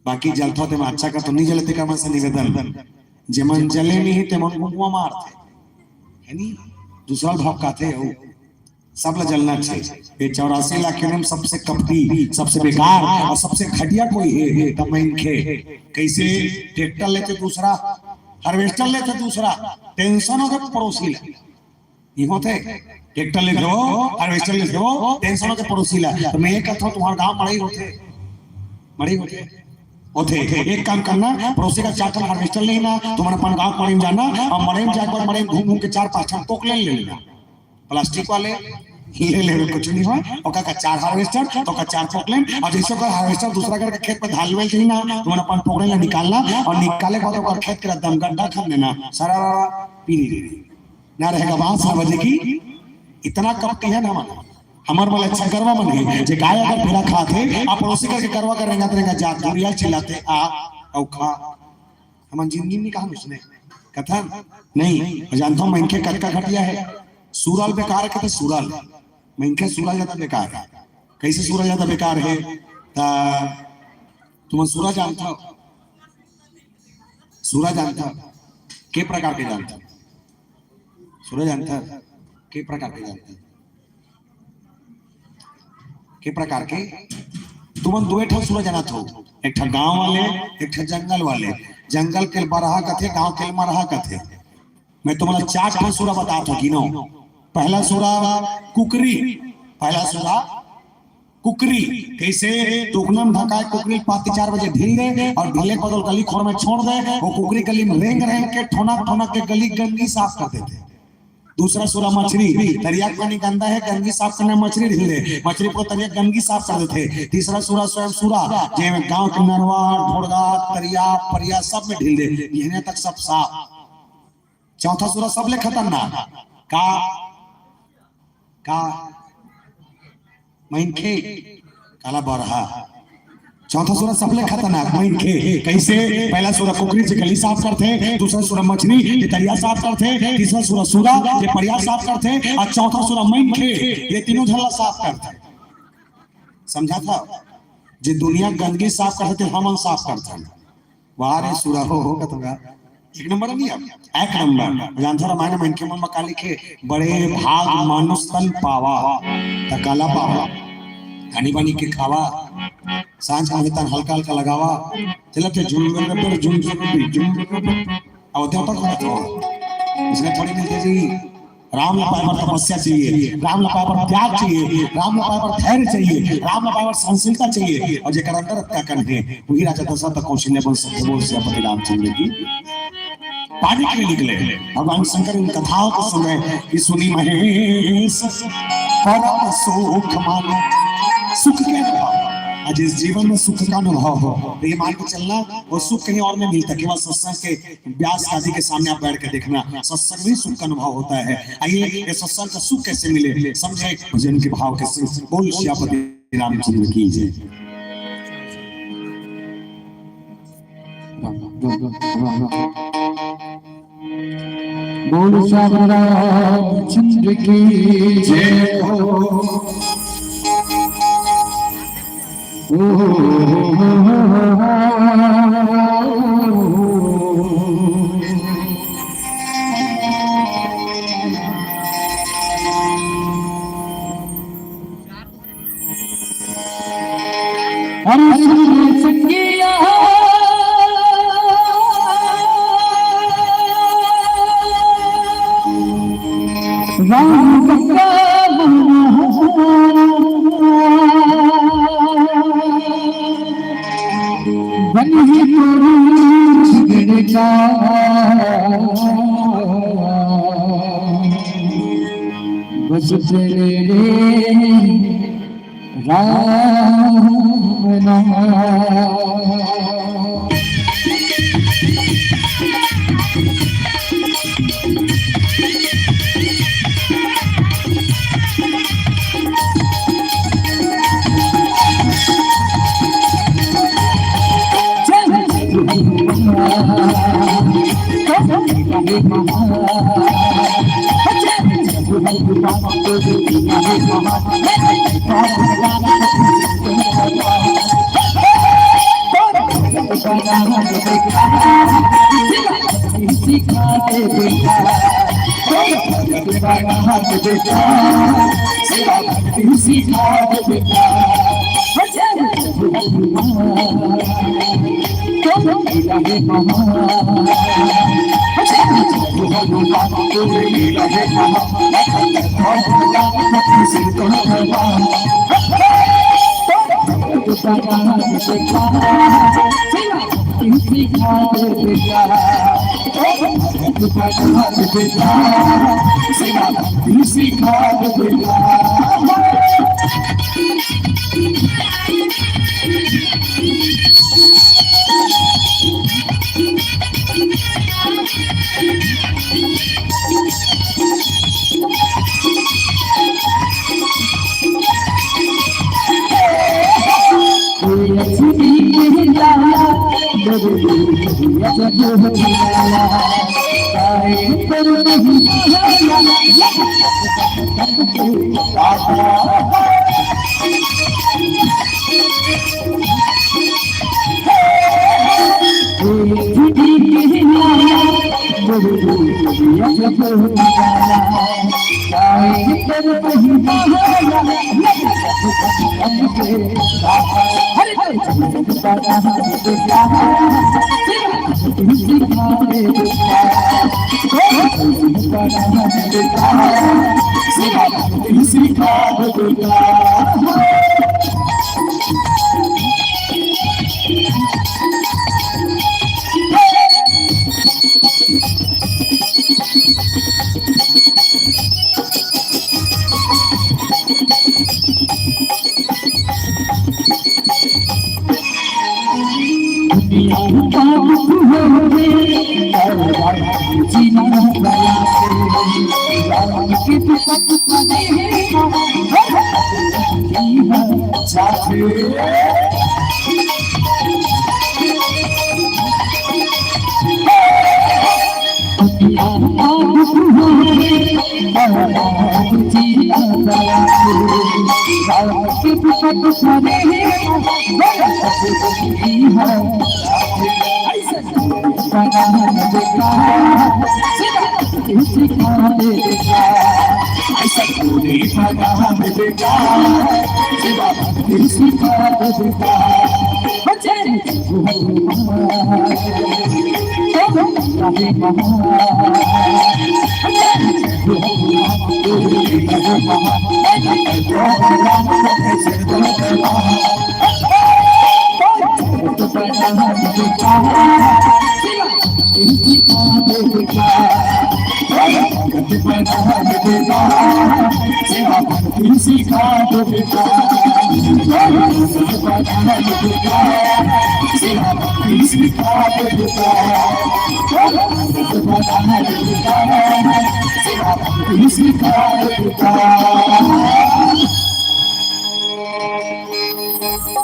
बाकी जलथो ते में अच्छा कर तो नहीं जले, तेकर मन से निवेदन। जेमन जले नहीं, तेमन गुंगवा मारथे। है नहीं? दूसरा भाव काथे हो। सबला जलना चाहिए। ये चौरासी लाख के नाम सबसे कपटी, सबसे बेकार और सबसे घटिया कोई है, तो मनखे। कैसे? ट्रैक्टर लेथे दूसरा, हार्वेस्टर लेथे दूसरा, टेंशन होथे पड़ोसी ला। ये होथे, ट्रैक्टर लेथे वो, हार्वेस्टर लेथे वो, टेंशन होथे पड़ोसी ला। तो मैं ये कहता हूँ, तुम्हारा गाँव मड़ई होथे, मड़ई होथे, होथे। एक काम करना, पड़ोसी का चार ठन हार्वेस्टर लेना, तुमन अपन गाँव मड़ई में जाना और मड़ई में जाके बाद मड़ई में घूम घूम के चार पाँच ठन पोकलेन ले लेना। प्लास्टिक वाले ले लेवे, कुछ नहीं होय। ओकर का चार हार्वेस्टर, तो का चार पोकलेन, और जैसे ओकर हार्वेस्टर दूसरा करके खेत में धान लेवे चाहिए ना, तो मन अपन पोकलेन ला निकालना, और निकाले के बाद ओकर खेत के एकदम गड्ढा खन लेना, सारा पीली ले ना रहेगा बांस ना बजेगी। इतना कपटी है ना मन। हमर वाला अच्छा गरवा मन है, जे गाय अगर भेड़ा खात है, आप पड़ोसी करके गरवा कर रेंगा, रेंगा जात, दूरिया चिल्लाते, आ, औ खा। हमन जिंदगी में कहा उसने कथन नहीं। और जानता हूँ मनखे कतका घटिया है, सूरल बेकार है, कहते सूरल, मनखे सूरल ज्यादा बेकार है। कैसे सूरल ज्यादा बेकार है? ता तुमन सूरल जानता हो? सूरल जानता हो? के प्रकार के जानता हो? सूरल जानता हो? के प्रकार के जानता हो? के प्रकार के? तुमन दुए ठन सूरज जानत हो, एक ठन गांव वाले, एक ठन जंगल वाले। जंगल के बरहा कथे, गांव के मरहा कथे। मैं तुमला चार ठन सूरज बतात हो, गिनो। पहला सूरज कुकरी, पहला सूरज कुकरी। कैसे? टोकना में ढकाए कुकरी पाती चार बजे ढील दे और ढीले के बदल गली खोर में छोड़ दे। वो कुकरी गली में रेंग रेंग के ठोनक ठोनक के गली गंदगी साफ कर देथे। दूसरा सूरज मछरी, तरिया के पानी गंदा है, गंदगी साफ करना, मछरी ढील दे, मछरी पूरा तरिया गंदगी साफ कर देथे। तीसरा सूरज स्वयं सूरज, जे में गांव के नरवा, ढोड़गा, तरिया, परिया सब में ढील दे, बिहने तक सब साफ। चौथा सूरज सबले खतरनाक, का? का? मनखे, काला बरहा। चौथा सूरज सबले खतरनाक मनखे। कैसे? पहला सूरज कुकरी जे गली साफ करथे, दूसरा सूरज मछरी जे तरिया साफ करथे, तीसरा सूरज सूरज जे परिया साफ करथे, और चौथा सूरज मनखे जे तीनों झन ला साफ करथे। समझा था? जे दुनिया गंदगी साफ करथे, ते हमन साफ करथन। वाह रे सुरा हो, हो कतका एक नंबर नहीं अब, एक नंबर। जानथो रामायण में इनके मन में का लिखे, बड़े भाग मानुष तन पावा, त काला पावा, धनी बनी के खावा, सांझ में तन हल्का हल्का लगावा, चलते झुम झुम झुम झुम झुम। अब देवता को तो इसने थोड़ी मिलते जी। राम ला पाए बर तपस्या चाहिए, राम ला पाए बर त्याग चाहिए, राम ला पाए बर धैर्य चाहिए, राम ला पाए बर सहनशीलता चाहिए। और जेकर अंदर अतका कन हे, वही राजा दशरथ कौशल्या बन सकथे। बोल सियापति रामचंद्र की। पानी के लिए निकले। भगवान शंकर इन कथाओं को सुन रहे कि सुनी महेश परम सुख मानो। सुख क्या है? जिस जीवन में सुख का अनुभव हो, तो ये मान के चलना, वो सुख कहीं और नहीं मिलता, केवल सत्संग के व्यास आदि के सामने आप बैठ के देखना, सत्संग में ही सुख का अनुभव होता है। आइए, ये सत्संग का सुख कैसे मिले, समझे भजन के भाव के संग। बोल सियापति रामचंद्र की जय। बोल श्याम रामचंद्र की जय हो। अरे सुन सकिया राम का बन ही तो रूप बिगड़ेगा। बस तेरे राम नाम।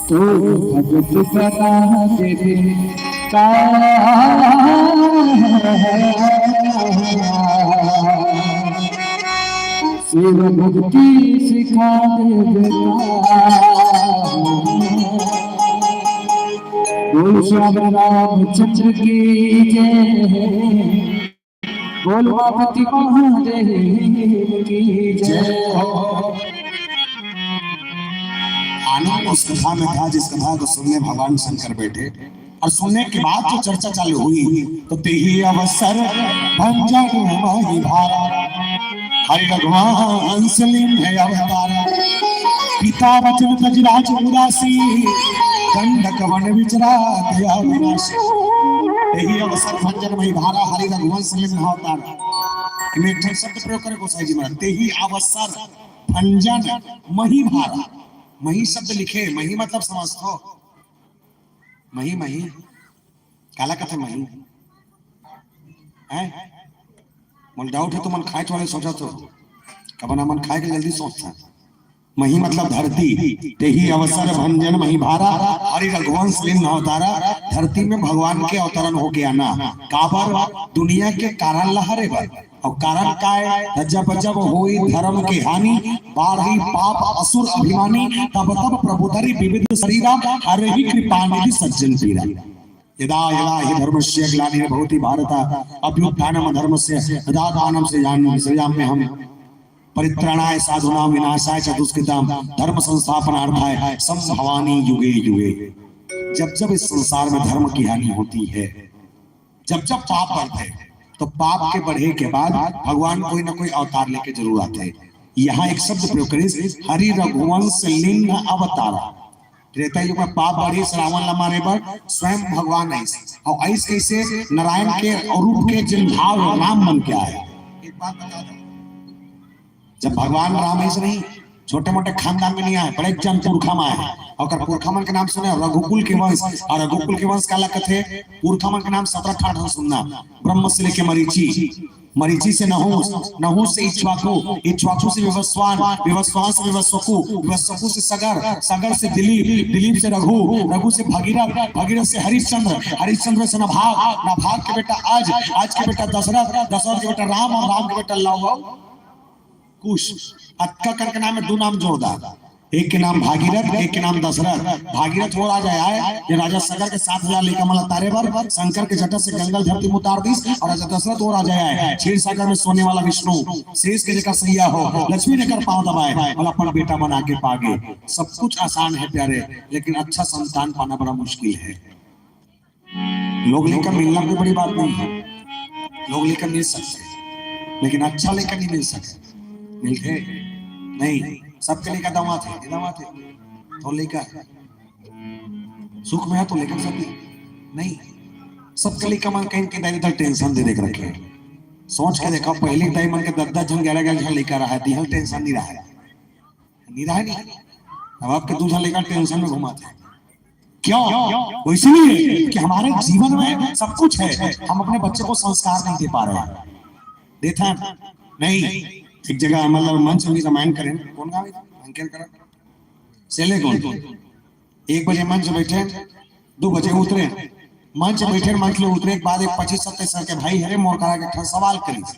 तो भगत बना दे बेटा, सेवा भक्ति सिखा दे बेटा। बोल श्याम रामचंद्र की जय। बोल पार्वती महादेव की जय हो। आनंद उस कथा में था जिस कथा को सुनने भगवान शंकर बैठे, और सुनने के बाद जो चर्चा चालू हुई, तो तेहि अवसर भंजन महि भारा, हरि रघुवंश लीन्ह अवतारा। पिता वचन तजि राज उदासी, दंडक वन विचरा दया विनाशी। तेहि अवसर भंजन महि भारा, हरि रघुवंश लीन्ह अवतारा। इमे एक ठन शब्द प्रयोग करे गोसाई जी महाराज, तेहि अवसर भंजन महि भारा। महि शब्द लिखे, महि मतलब समझ तो, महि, महि, काला कथे महि? हैं? मोला डाउट हे, तुमन खाए वाले सोचत हो, कबन हमन खाए के जल्दी सोचथन। महि मतलब धरती, तेहि अवसर भंजन महि भारा, हरि रघुवंश लीन्ह अवतारा। धरती में भगवान के अवतरण होके आना, काबर दुनिया के कारण ला हरे बर। अउ कारण काय? त जब जब होई धर्म के हानि, बाढ़ई पाप असुर अभिमानी, तब तब प्रभु धरि विविध शरीरा, हरहि कृपा निधि सज्जन पीरा। यदा यदा हि धर्मस्य ग्लानिर्भवति भारत, अभ्युत्थानम धर्मस्य, तदात्मानं सृजाम्यहम्। परित्राणाय साधूनां विनाशाय च दुष्कृतां, धर्म संस्थापनार्थाय संभवामि युगे युगे। जब जब इस संसार में धर्म की हानि होती है, जब जब पाप बढ़ते हैं, तो पाप के बढ़े के बाद भगवान कोई ना कोई अवतार लेके जरूर आते हैं। यहाँ एक शब्द प्रयोग करिस, हरि रघुवंश लीन्ह अवतारा। त्रेता युग में पाप बढ़िस, रावण ला मारे बर स्वयं भगवान आइस। अउ आइस कैसे? नारायण के रूप के जिन भाव राम मन के आए। एक बात बता दो, जब भगवान राम आइस नहीं, छोटे मोटे खानदान में नहीं आए, बड़े जन पुरखा में आए। अउ ओकर पुरखा मन के नाम सुने, रघुकुल के वंश। अउ रघुकुल के वंश काला कथे? पुरखा मन के नाम सतरह अठारह ठन सुनना, ब्रह्म से लेके मरीचि, मरीचि से नहुस, नहुस से इक्ष्वाकु, इक्ष्वाकु से विवस्वान, विवस्वान से विवस्वकु, विवस्वकु से सगर, सगर से दिलीप, दिलीप से रघु, रघु से भगीरथ, भगीरथ से हरिश्चंद्र, हरिश्चंद्र से नभाग, नभाग के बेटा अज, अज के बेटा दशरथ, दशरथ के बेटा राम अउ राम के बेटा लव अउ कुश। अतका करके नाम में दू नाम जोरदार, एक के नाम भागीरथ, एक के नाम दशरथ। भागीरथ वो राजा आय, जे राजा सगर के सात हजार लइका मन ला तारे बर शंकर के जटा से गंगा ल धरती में उतार दिस, अउ राजा दशरथ वो राजा आय, क्षीर सागर में सोने वाला विष्णु, शेष के जेकर सैया हो, लक्ष्मी जेकर पाँव दबाए, अउ अपन बेटा बना के पागे। सब कुछ आसान है प्यारे, लेकिन अच्छा संतान पाना बड़ा मुश्किल है। लोग लइका मिलना कोई बड़ी बात नहीं है, लोग लइका मिल सकथे, लेकिन अच्छा लइका नहीं मिल सके। मिलथे नहीं, सबके लइका दमाथे, दमाथे। तो लइका सुख में है तो लइका सब नहीं, सबके लइका मन कहीं के दे देथे, टेंशन दे दे के रखे। सोच के देखा, पहली दाई मन के दस दस झन, ग्यारह ग्यारह झन लइका रहा, दिहल टेंशन नहीं रहा, नहीं रहा नहीं। अब आपके दू झन लइका टेंशन में घुमाथे। क्यों? वो इसलिए कि हमारे जीवन में सब कुछ है, हम अपने बच्चे को संस्कार नहीं दे पा रहे हैं। देथा नहीं। एक जगह मतलब मंच में रामायण करें, कौन गाँव है? अंकेल करा। सेले कौन? एक बजे मंच बैठे, दू बजे उतरे। मंच बैठे, मंच ले उतरे के बाद एक पच्चीस सत्ताईस साल के भाई हरे, मोर करा के एक ठन सवाल करिस।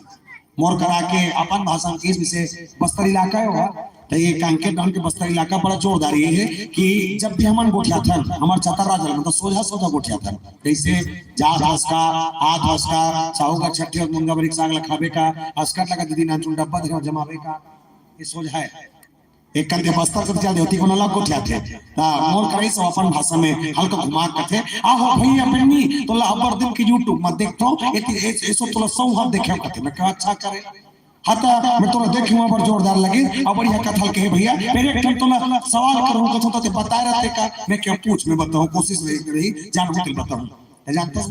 मोर करा के अपन भाषा में किस विषय बस्तर इलाका है वहाँ, तो ये कांकेर डाउन के बस्तर इलाका बड़ा जोरदार ये है कि जब भी हमन गोठियाथन, हमर चतर राज मतलब सोझा सोझा गोठियाथन। जैसे जात हस का, आत हस का, साहू का छठी और मुनगा बरी के साग ला खाबे का, अस्कट लगा दीदी नानचुन डब्बा धरे जमाबे का, ये सोझा है। एक कंधे बस्तर कर चल देवती को नला गोठियाथे। ता मोर कराई सब अपन भाषा में हल्का घुमा कथे, "आहो भैया बन्नी, तोला अब्बड़ दिन के YouTube में देखथो, एती एस-, एसो तोला सौ हाथ देखे," कथे। मैं कहा, "अच्छा करे।" हाँ, ता मैं तोला देखे हुआ बड़ जोरदार लगे, और बढ़िया कथा कहे भैया। फिर एक ठन तोला सवाल करूँ, कथों तो ते बता रहते का? मैं क्या पूछ, मैं बताऊँ, कोशिश रही, रही, जान बुझ के बताऊँ। जानता हूँ,